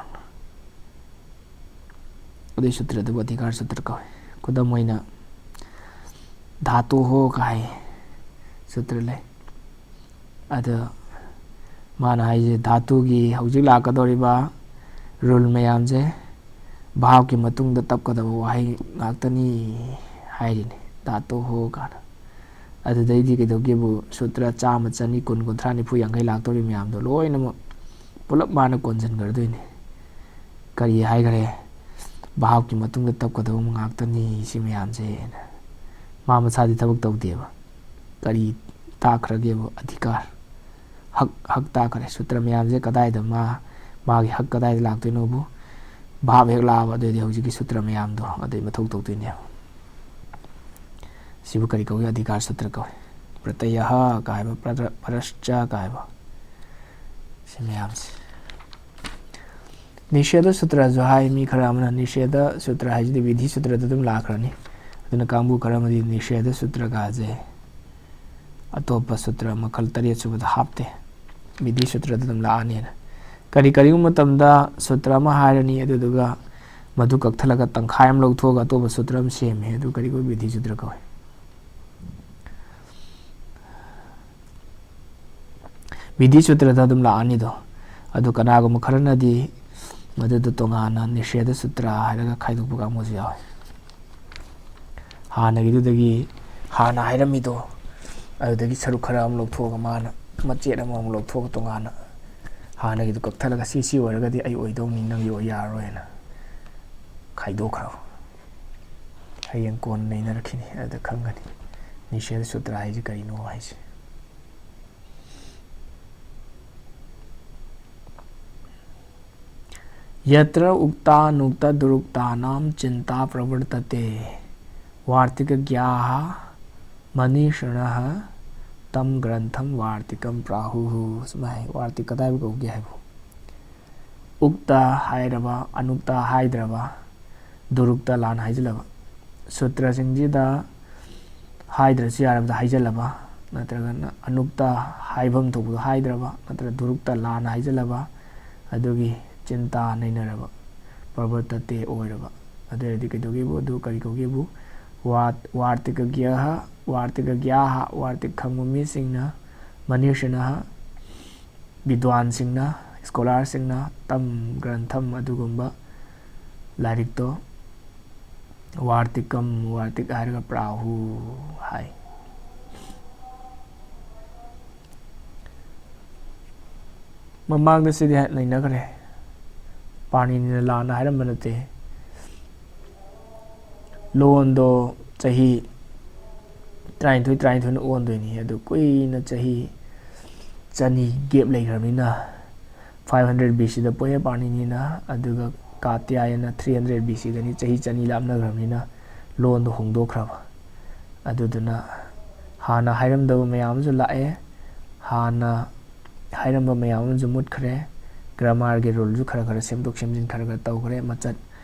ꯑꯗꯨꯏ ꯁꯨꯇ꯭ꯔꯗꯨꯕꯨ ꯑꯙꯤꯀꯥꯔ ꯁꯨꯇ꯭ꯔ ꯀꯧꯏ꯫ ꯈꯨꯗꯝ ꯑꯣꯏꯅ, ꯙꯥꯇꯨ ꯍꯣ ꯀꯥꯏ ꯁꯨꯇ꯭ꯔ ꯂꯩ꯫ ꯑꯗ ꯃꯥꯅ ꯍꯥꯏꯁꯦ, ꯙꯥꯇꯨꯒꯤ ꯍꯧꯖꯤꯛ ꯂꯥꯛꯀꯗꯧꯔꯤꯕ ꯔꯨꯜ ꯃꯌꯥꯝꯁꯦ ꯚꯥꯞꯀꯤ ꯃꯇꯨꯡꯗ ꯇꯞꯀꯗꯕ ꯋꯥꯍꯩ ꯉꯥꯛꯇꯅꯤ ꯍꯥꯏꯔꯤꯅꯤ, ꯙꯥꯇꯨ ꯍꯣ ꯀꯥꯏꯅ꯫ ꯑꯗꯨꯗꯩꯗꯤ ꯀꯩꯗꯧꯒꯦꯕꯨ, ꯁꯨꯇ꯭ꯔ ꯆꯥꯝꯃ, ꯆꯅꯤ, ꯀꯨꯟ, ꯀꯨꯟꯊ꯭ꯔꯥ, ꯅꯤꯐꯨ, ꯌꯥꯡꯈꯩ ꯂꯥꯛꯇꯧꯔꯤ ꯃꯌꯥꯝꯗꯣ ꯂꯣꯏꯅꯃꯛ ꯄꯨꯂꯞ ꯃꯥꯅ ꯀꯣꯟꯁꯤꯟꯈ꯭ꯔꯗꯣꯏꯅꯤ꯫ ꯀꯔꯤ ꯍꯥꯏꯈꯔꯦ? ꯚꯥꯞꯀꯤ ꯃꯇꯨꯡꯗ ꯇꯞꯀꯗꯕ ꯉꯥꯛꯇꯅꯤ ꯁꯤ ꯃꯌꯥꯝꯁꯦ꯫ ꯃꯥ ꯃꯁꯥꯗꯤ ꯊꯕꯛ ꯇꯧꯗꯦꯕ꯫ ꯀꯔꯤ ꯇꯥꯛꯈ꯭ꯔꯒꯦꯕ? ꯑꯙꯤꯀꯥꯔ, ꯍꯛ, ꯍꯛ ꯇꯥꯛꯈ꯭ꯔꯦ꯫ ꯁꯨꯇ꯭ꯔ ꯃꯌꯥꯝꯁꯦ ꯀꯗꯥꯏꯗ ꯃꯥ, ꯃꯥꯒꯤ ꯍꯛ ꯀꯗꯥꯏꯗ ꯂꯥꯛꯇꯣꯏꯅꯣꯕꯨ ꯚꯥꯞ ꯍꯦꯛ ꯂꯥꯛꯑꯕ, ꯑꯗꯨꯑꯣꯏꯗꯤ ꯍꯧꯖꯤꯛꯀꯤ ꯁꯨꯇ꯭ꯔ ꯃꯌꯥꯝꯗꯣ ꯑꯗꯨꯏ ꯃꯊꯧ ꯇꯧꯗꯣꯏꯅꯦꯕ꯫ ꯁꯤꯕꯨ ꯀꯔꯤ ꯀꯧꯏ? ꯑꯙꯤꯀꯥꯔ ꯁꯨꯇ꯭ꯔ ꯀꯧꯏ꯫ ꯄ꯭ꯔꯇꯌꯍ ꯀꯥꯏꯕ, ꯄ꯭ꯔ-, ꯄ꯭ꯔꯁꯆ ꯀꯥꯏꯕ, ꯁꯤ ꯃꯌꯥꯝꯁꯦ꯫ ꯅꯤꯁꯦꯙ ꯁꯨꯇ꯭ꯔꯁꯨ ꯍꯥꯏ꯫ ꯃꯤ ꯈꯔ ꯑꯃꯅ ꯅꯤꯁꯦꯙ ꯁꯨꯇ꯭ꯔ ꯍꯥꯏꯁꯤꯗꯤ ꯕꯤꯙꯤ ꯁꯨꯇ꯭ꯔꯗ ꯑꯗꯨꯝ ꯂꯥꯛꯈ꯭ꯔꯅꯤ꯫ ꯑꯗꯨꯅ ꯀꯥꯡꯕꯨ ꯈꯔ ꯑꯃꯗꯤ ꯅꯤꯁꯦꯙ ꯁꯨꯇ꯭ꯔꯒꯁꯦ ꯑꯇꯣꯞꯄ ꯁꯨꯇ꯭ꯔ ꯃꯈꯜ ꯇꯔꯦꯠ ꯁꯨꯕꯗ ꯍꯥꯞꯇꯦ, ꯕꯤꯙꯤ ꯁꯨꯇ꯭ꯔꯗ ꯑꯗꯨꯝ ꯂꯥꯛꯑꯅꯤꯅ꯫ ꯀꯔꯤ, ꯀꯔꯤꯒꯨꯝꯕ ꯃꯇꯝꯗ ꯁꯨꯇ꯭ꯔ ꯑꯃ ꯍꯥꯏꯔꯅꯤ, ꯑꯗꯨꯗꯨꯒ ꯃꯗꯨ ꯀꯛꯊꯠꯂꯒ ꯇꯪꯈꯥꯏ ꯑꯃ ꯂꯧꯊꯣꯛꯑꯒ ꯑꯇꯣꯞꯄ ꯁꯨꯇ꯭ꯔ ꯑꯃ ꯁꯦꯝꯃꯦ, ꯑꯗꯨ ꯀꯔꯤ ꯀꯧꯏ? ꯕꯤꯙꯤ ꯁꯨꯇ꯭ꯔ ꯀꯧꯏ꯫ ꯕꯤꯙꯤ ꯁꯨꯇ꯭ꯔꯗ ꯑꯗꯨꯝ ꯂꯥꯛꯑꯅꯤꯗꯣ꯫ ꯑꯗꯨ ꯀꯅꯥꯒꯨꯝꯕ ꯈꯔꯅꯗꯤ ꯃꯗꯨꯗ ꯇꯣꯉꯥꯟꯅ ꯅꯤꯁꯦꯙ ꯁꯨꯇ꯭ꯔ ꯍꯥꯏꯔꯒ ꯈꯥꯏꯗꯣꯛꯄ ꯀꯥꯡꯕꯨꯁꯨ ꯌꯥꯎꯋꯤ꯫ ꯍꯥꯟꯅꯒꯤꯗꯨꯗꯒꯤ, ꯍꯥꯟꯅ ꯍꯥꯏꯔꯝꯃꯤꯗꯣ, ꯑꯗꯨꯗꯒꯤ ꯁꯔꯨꯛ ꯈꯔ ꯑꯃ ꯂꯧꯊꯣꯛꯑꯒ, ꯃꯥꯅ ꯃꯆꯦꯠ ꯑꯃꯃꯨꯛ ꯂꯧꯊꯣꯛꯑꯒ ꯇꯣꯉꯥꯟꯅ, ꯍꯥꯟꯅꯒꯤꯗꯨ ꯀꯛꯊꯠꯂꯒ, "ꯁꯤ, ꯁꯤ ꯑꯣꯏꯔꯒꯗꯤ ꯑꯩ ꯑꯣꯏꯗꯧꯅꯤ, ꯅꯪꯒꯤ ꯑꯣꯏ ꯌꯥꯔꯔꯣꯏꯅ" ꯈꯥꯏꯗꯣꯛꯈ꯭ꯔꯕ꯫ ꯍꯌꯦꯡ ꯀꯣꯟꯅ ꯅꯩꯅꯔꯛꯈꯤꯅꯤ, ꯑꯗꯨꯗ ꯈꯪꯒꯅꯤ ꯅꯤꯁꯦꯙ ꯁꯨꯇ꯭ꯔ ꯍꯥꯏꯁꯦ ꯀꯔꯤꯅꯣ ꯍꯥꯏꯁꯦ꯫ "ꯌꯇ꯭ꯔ ꯎꯛꯇꯥꯅꯨꯛꯇꯗꯨꯔꯨꯛꯇꯥꯅꯥꯝ ꯆꯤꯟꯇꯥ ꯄ꯭ꯔꯋꯔꯇꯇꯦ, ꯋꯥꯔꯇꯤꯀꯒ꯭ꯌꯥꯍ ꯃꯅꯤꯁꯤꯅꯍ ꯇꯝ ꯒ꯭ꯔꯟꯊꯝ ꯋꯥꯔꯇꯤꯀꯝ ꯄ꯭ꯔꯥꯍꯨꯍꯨ"꯫ ꯁꯨꯃꯥꯏ ꯍꯥꯏ꯫ ꯋꯥꯔꯇꯤꯛ ꯀꯗꯥꯏꯕꯨ ꯀꯧꯒꯦ ꯍꯥꯏꯕꯨ, ꯎꯛꯇ ꯍꯥꯏꯔꯕ, ꯑꯅꯨꯛꯇ ꯍꯥꯏꯗ꯭ꯔꯕ, ꯗꯨꯔꯨꯛꯇ ꯂꯥꯟꯅ ꯍꯥꯏꯖꯤꯜꯂꯕ꯫ ꯁꯨꯇ꯭ꯔꯁꯤꯡꯁꯤꯗ ꯍꯥꯏꯗ꯭ꯔꯁꯨ ꯌꯥꯔꯕꯗ ꯍꯥꯏꯖꯤꯜꯂꯕ, ꯅꯠꯇ꯭ꯔꯒꯅ ꯑꯅꯨꯛꯇ ꯍꯥꯏꯐꯝ ꯊꯣꯛꯄꯗꯣ ꯍꯥꯏꯗ꯭ꯔꯕ, ꯅꯠꯇ꯭ꯔꯒ ꯗꯨꯔꯨꯛꯇ ꯂꯥꯟꯅ ꯍꯥꯏꯖꯤꯜꯂꯕ, ꯑꯗꯨꯒꯤ ꯆꯤꯟꯇꯥ ꯅꯩꯅꯔꯕ, ꯄ꯭ꯔꯕꯔꯇꯇꯦ ꯑꯣꯏꯔꯕ꯫ ꯑꯗꯨ ꯑꯣꯏꯔꯗꯤ ꯀꯩꯗꯧꯒꯦꯕꯨ? ꯑꯗꯨ ꯀꯔꯤ ꯀꯧꯒꯦꯕꯨ? ꯋꯥꯔ-, ꯋꯥꯔꯇꯤꯀꯒ꯭ꯌꯥꯍ, ꯋꯥꯔꯇꯤꯀꯒ꯭ꯌꯥꯍ, ꯋꯥꯔꯇꯤꯛ ꯈꯪꯕ ꯃꯤꯁꯤꯡꯅ, ꯃꯅꯤꯁꯤꯅꯍ, ꯕꯤꯗ꯭ꯋꯥꯟꯁꯤꯡꯅ, ꯁ꯭ꯀꯣꯂꯥꯔꯁꯤꯡꯅ, ꯇꯝ ꯒ꯭ꯔꯟꯊꯝ, ꯑꯗꯨꯒꯨꯝꯕ ꯂꯥꯏꯔꯤꯛꯇꯣ, ꯋꯥꯔꯇꯤꯀꯝ, ꯋꯥꯔꯇꯤꯛ ꯍꯥꯏꯔꯒ ꯄ꯭ꯔꯥꯍꯨ ꯍꯥꯏ꯫ ꯃꯃꯥꯡꯗ ꯁꯤꯗꯤ ꯅꯩꯅꯈ꯭ꯔꯦ꯫ ꯄꯥꯅꯤꯅꯤꯅ ꯂꯥꯟꯅ ꯍꯥꯏꯔꯝꯕ ꯅꯠꯇꯦ꯫ ꯂꯣꯟꯗꯣ ꯆꯍꯤ ꯇꯔꯥꯅꯤꯊꯣꯏ ꯇꯔꯥꯅꯤꯊꯣꯏꯅ ꯑꯣꯟꯗꯣꯏꯅꯤ꯫ ꯑꯗꯨ ꯀꯨꯏꯅ ꯆꯍꯤ ꯆꯅꯤ gap ꯂꯩꯈ꯭ꯔꯕꯅꯤꯅ, five hundred B C ꯗ ꯄꯣꯛꯑꯦ ꯄꯥꯅꯤꯅꯤꯅ, ꯑꯗꯨꯒ ꯀꯥꯇ꯭ꯌꯥꯌꯅ three hundred B C ꯗꯅꯤ꯫ ꯆꯍꯤ ꯆꯅꯤ ꯂꯥꯞꯅꯈ꯭ꯔꯕꯅꯤꯅ ꯂꯣꯟꯗꯣ ꯍꯣꯡꯗꯣꯛꯈ꯭ꯔꯕ꯫ ꯑꯗꯨꯗꯨꯅ ꯍꯥꯟꯅ ꯍꯥꯏꯔꯝꯗꯕ ꯃꯌꯥꯝ ꯑꯃꯁꯨ ꯂꯥꯛꯑꯦ꯫ ꯍꯥꯟꯅ ꯍꯥꯏꯔꯝꯕ ꯃꯌꯥꯝ ꯑꯃꯁꯨ ꯃꯨꯠꯈ꯭ꯔꯦ꯫ Grammar ꯒꯤ rule ꯁꯨ ꯈꯔ ꯈꯔ ꯁꯦꯝꯗꯣꯛ ꯁꯦꯝꯖꯤꯟ ꯈꯔ ꯈꯔ ꯇꯧꯈ꯭ꯔꯦ꯫ ꯃꯆꯠ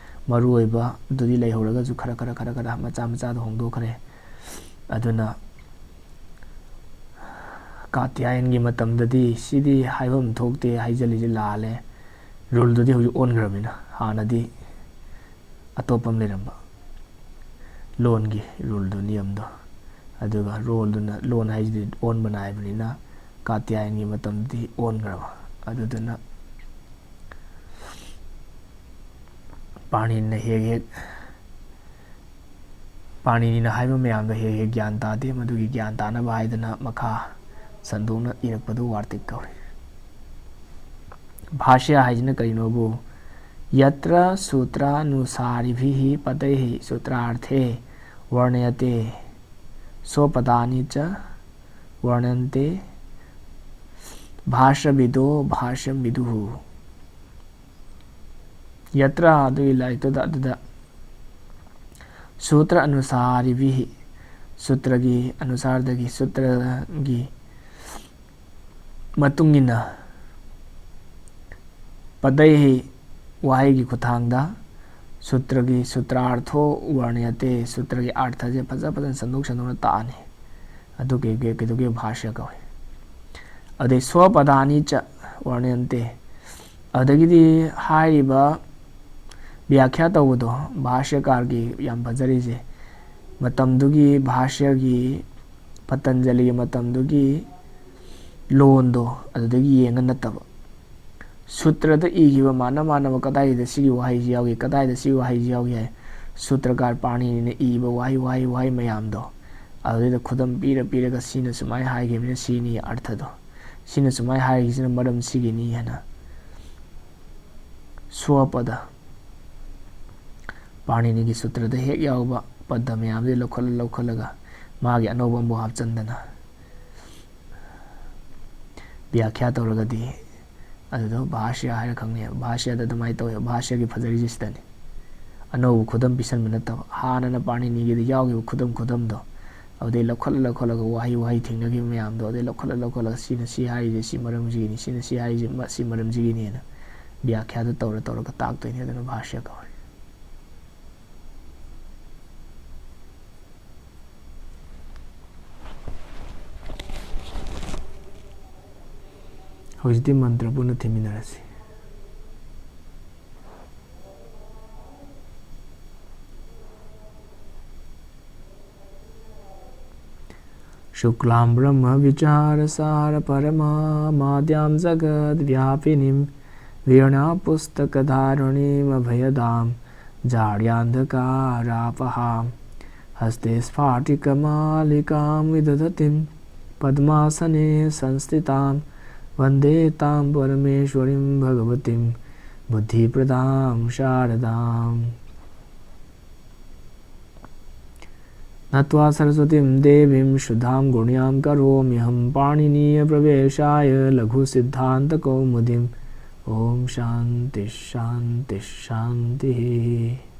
ꯃꯔꯨ ꯑꯣꯏꯕ ꯑꯗꯨꯗꯤ ꯂꯩꯍꯧꯔꯒꯁꯨ ꯈꯔ ꯈꯔ ꯈꯔ ꯈꯔ ꯃꯆꯥ ꯃꯆꯥꯗ ꯍꯣꯡꯗꯣꯛꯈ꯭ꯔꯦ꯫ ꯑꯗꯨꯅ ꯀꯥꯇ꯭ꯌꯥꯌꯟꯒꯤ ꯃꯇꯝꯗꯗꯤ ꯁꯤꯗꯤ ꯍꯥꯏꯐꯝ ꯊꯣꯛꯇꯦ, ꯍꯥꯏꯖꯜꯂꯤꯁꯦ ꯂꯥꯜꯂꯦ, rule ꯗꯨꯗꯤ ꯍꯧꯖꯤꯛ ꯑꯣꯟꯈ꯭ꯔꯕꯅꯤꯅ꯫ ꯍꯥꯟꯅꯗꯤ ꯑꯇꯣꯞꯄ ꯑꯃ ꯂꯩꯔꯝꯕ, ꯂꯣꯟꯒꯤ rule ꯗꯨ, ꯅꯤꯌꯝꯗꯣ꯫ ꯑꯗꯨꯒ rule ꯗꯨꯅ, ꯂꯣꯟ ꯍꯥꯏꯁꯤꯗꯤ ꯑꯣꯟꯕ ꯅꯥꯏꯕꯅꯤꯅ, ꯀꯥꯇ꯭ꯌꯥꯌꯟꯒꯤ ꯃꯇꯝꯗꯤ ꯑꯣꯟꯈ꯭ꯔꯕ꯫ ꯑꯗꯨꯗꯨꯅ ꯄꯥꯅꯤꯅꯤꯅ ꯍꯦꯛ ꯍꯦꯛ, ꯄꯥꯅꯤꯅꯤꯅ ꯍꯥꯏꯕ ꯃꯌꯥꯝꯗꯣ ꯍꯦꯛ ꯍꯦꯛ ꯒ꯭ꯌꯥꯟ ꯇꯥꯗꯦ꯫ ꯃꯗꯨꯒꯤ ꯒ꯭ꯌꯥꯟ ꯇꯥꯅꯕ ꯍꯥꯏꯗꯅ ꯃꯈꯥ ꯁꯟꯗꯣꯛꯅ ꯏꯔꯛꯄꯗꯨ ꯋꯥꯔꯇꯤꯛ ꯀꯧꯏ꯫ ꯚꯥꯁ꯭ꯌ ꯍꯥꯏꯁꯤꯅ ꯀꯔꯤꯅꯣꯕꯨ? ꯌꯇ꯭ꯔ ꯁꯨꯇ꯭ꯔꯥꯅꯨꯁꯥꯔꯤꯚꯤꯍꯤ ꯄꯗꯩꯍꯤ ꯁꯨꯇ꯭ꯔꯥꯔꯊꯦ ꯋꯔꯅꯌꯇꯦ, ꯁꯣꯄꯗꯥꯅꯤ ꯆ ꯋꯔꯅꯟꯇꯦ ꯚꯥꯁ꯭ꯌꯕꯤꯗꯣ ꯚꯥꯁ꯭ꯌꯝ ꯕꯤꯗꯨꯍꯨ꯫ ꯌꯇ꯭ꯔ ꯑꯗꯨꯒꯤ ꯂꯥꯏꯔꯤꯛꯇꯨꯗ, ꯑꯗꯨꯗ ꯁꯨꯇ꯭ꯔ ꯑꯅꯨꯁꯥꯔꯤꯚꯤꯍꯤ, ꯁꯨꯇ꯭ꯔꯒꯤ ꯑꯅꯨꯁꯥꯔꯗꯒꯤ, ꯁꯨꯇ꯭ꯔꯒꯤ ꯃꯇꯨꯡ ꯏꯟꯅ, ꯄꯗꯩꯍꯤ ꯋꯥꯍꯩꯒꯤ ꯈꯨꯠꯊꯥꯡꯗ, ꯁꯨꯇ꯭ꯔꯒꯤ ꯁꯨꯇ꯭ꯔꯥꯔꯊꯣ ꯋꯔꯅꯌꯇꯦ, ꯁꯨꯇ꯭ꯔꯒꯤ ꯑꯥꯔꯊꯁꯦ ꯐꯖ ꯐꯖꯅ ꯁꯟꯗꯣꯛ ꯁꯟꯗꯣꯛꯅ ꯇꯥꯛꯑꯅꯤ꯫ ꯑꯗꯨꯒꯤ ꯀꯩꯗꯧꯒꯦ ꯚꯥꯁ꯭ꯌ ꯀꯧꯏ꯫ ꯑꯗꯩ ꯁꯣꯄꯗꯥꯅꯤ ꯆ ꯋꯔꯅꯌꯟꯇꯦ꯫ ꯑꯗꯒꯤꯗꯤ ꯍꯥꯏꯔꯤꯕ ꯕ꯭ꯌꯥꯈ꯭ꯌꯥ ꯇꯧꯕꯗꯣ, ꯚꯥꯁ꯭ꯌꯀꯥꯔꯒꯤ ꯌꯥꯝ ꯐꯖꯔꯤꯁꯦ, ꯃꯇꯝꯗꯨꯒꯤ ꯚꯥꯁ꯭ꯌꯒꯤ, ꯄꯇꯟꯖꯂꯤꯒꯤ ꯃꯇꯝꯗꯨꯒꯤ ꯂꯣꯟꯗꯣ ꯑꯗꯨꯗꯒꯤ ꯌꯦꯡꯉ ꯅꯠꯇꯕ, ꯁꯨꯇ꯭ꯔꯗ ꯏꯈꯤꯕ ꯃꯥꯟꯅ ꯃꯥꯟꯅꯕ, ꯀꯗꯥꯏꯗ ꯁꯤꯒꯤ ꯋꯥꯍꯩꯁꯤ ꯌꯥꯎꯒꯦ, ꯀꯗꯥꯏꯗ ꯁꯤꯒꯤ ꯋꯥꯍꯩꯁꯤ ꯌꯥꯎꯒꯦ ꯍꯥꯏ, ꯁꯨꯇ꯭ꯔꯀꯥꯔ ꯄꯥꯅꯤꯅꯤꯅ ꯏꯕ ꯋꯥꯍꯩ, ꯋꯥꯍꯩ, ꯋꯥꯍꯩ ꯃꯌꯥꯝꯗꯣ ꯑꯗꯨꯗꯩꯗ ꯈꯨꯗꯝ ꯄꯤꯔ ꯄꯤꯔꯒ ꯁꯤꯅ ꯁꯨꯃꯥꯏꯅ ꯍꯥꯏꯈꯤꯕꯅꯤꯅ ꯁꯤꯅꯤ ꯑꯔꯊꯗꯣ, ꯁꯤꯅ ꯁꯨꯃꯥꯏꯅ ꯍꯥꯏꯔꯤꯁꯤꯅ ꯃꯔꯝ ꯁꯤꯒꯤꯅꯤ ꯍꯥꯏꯅ ꯁ꯭ꯋꯄꯗ, ꯄꯥꯅꯤꯅꯤꯒꯤ ꯁꯨꯇ꯭ꯔꯗ ꯍꯦꯛ ꯌꯥꯎꯕ ꯄꯗ ꯃꯌꯥꯝꯗꯨ ꯂꯧꯈꯠꯂ ꯂꯧꯈꯠꯂꯒ ꯃꯥꯒꯤ ꯑꯅꯧꯕ ꯑꯃꯕꯨ ꯍꯥꯞꯆꯟꯗꯅ ꯕ꯭ꯌꯥꯈ꯭ꯌꯥ ꯇꯧꯔꯒꯗꯤ, ꯑꯗꯨꯗꯣ ꯚꯥꯁ꯭ꯌ ꯍꯥꯏꯔ ꯈꯪꯅꯩꯕ꯫ ꯚꯥꯁ꯭ꯌꯗ ꯑꯗꯨꯃꯥꯏꯅ ꯇꯧꯋꯦꯕ꯫ ꯚꯥꯁ꯭ꯌꯒꯤ ꯐꯖꯔꯤꯁꯦ ꯁꯤꯗꯅꯤ꯫ ꯑꯅꯧꯕ ꯈꯨꯗꯝ ꯄꯤꯁꯟꯕ ꯅꯠꯇꯕ, ꯍꯥꯟꯅꯅ ꯄꯥꯅꯤꯅꯤꯒꯤꯗ ꯌꯥꯎꯈꯤꯕ ꯈꯨꯗꯝ ꯈꯨꯗꯝꯗꯣ, ꯑꯗꯨꯗꯩ ꯂꯧꯈꯠꯂ ꯂꯧꯈꯠꯂꯒ, ꯋꯥꯍꯩ ꯋꯥꯍꯩ ꯊꯦꯡꯅꯈꯤꯕ ꯃꯌꯥꯝꯗꯣ ꯑꯗꯩ ꯂꯧꯈꯠꯂ ꯂꯧꯈꯠꯂꯒ, ꯁꯤꯅ ꯁꯤ ꯍꯥꯏꯔꯤꯁꯦ ꯁꯤ ꯃꯔꯝꯁꯤꯒꯤꯅꯤ, ꯁꯤꯅ ꯁꯤ ꯍꯥꯏꯔꯤꯁꯦ ꯃ-, ꯁꯤ ꯃꯔꯝꯁꯤꯒꯤꯅꯦꯅ ꯕ꯭ꯌꯥꯈ꯭ꯌꯥꯗꯣ ꯇꯧꯔ ꯇꯧꯔꯒ ꯇꯥꯛꯇꯣꯏꯅꯦ꯫ ꯑꯗꯨꯅ ꯚꯥꯁ꯭ꯌ ꯀꯧꯋꯦ꯫ ꯍꯧꯖꯤꯛꯇꯤ ꯃꯟꯇ꯭ꯔ ꯄꯨꯟꯅ ꯊꯤꯃꯤꯟꯅꯔꯁꯤ꯫ शुक्लां ब्रह्मविचारसारपरमामाद्यां जगद्व्यापिनीं वीणापुस्तकधारिणीमभयदां जाड्यान्धकारापहाम्। हस्ते स्फाटिकमालिकां विदधतीं पद्मासने संस्थितां वन्दे तां परमेश्वरीं भगवतीं बुद्धिप्रदां शारदाम्। नत्वा सरस्वतीं देवीं शुद्धां गुण्यां करोम्यहं पाणिनीयप्रवेशाय लघुसिद्धान्तकौमुदीम्। ॐ शान्तिः शान्तिः शान्तिः।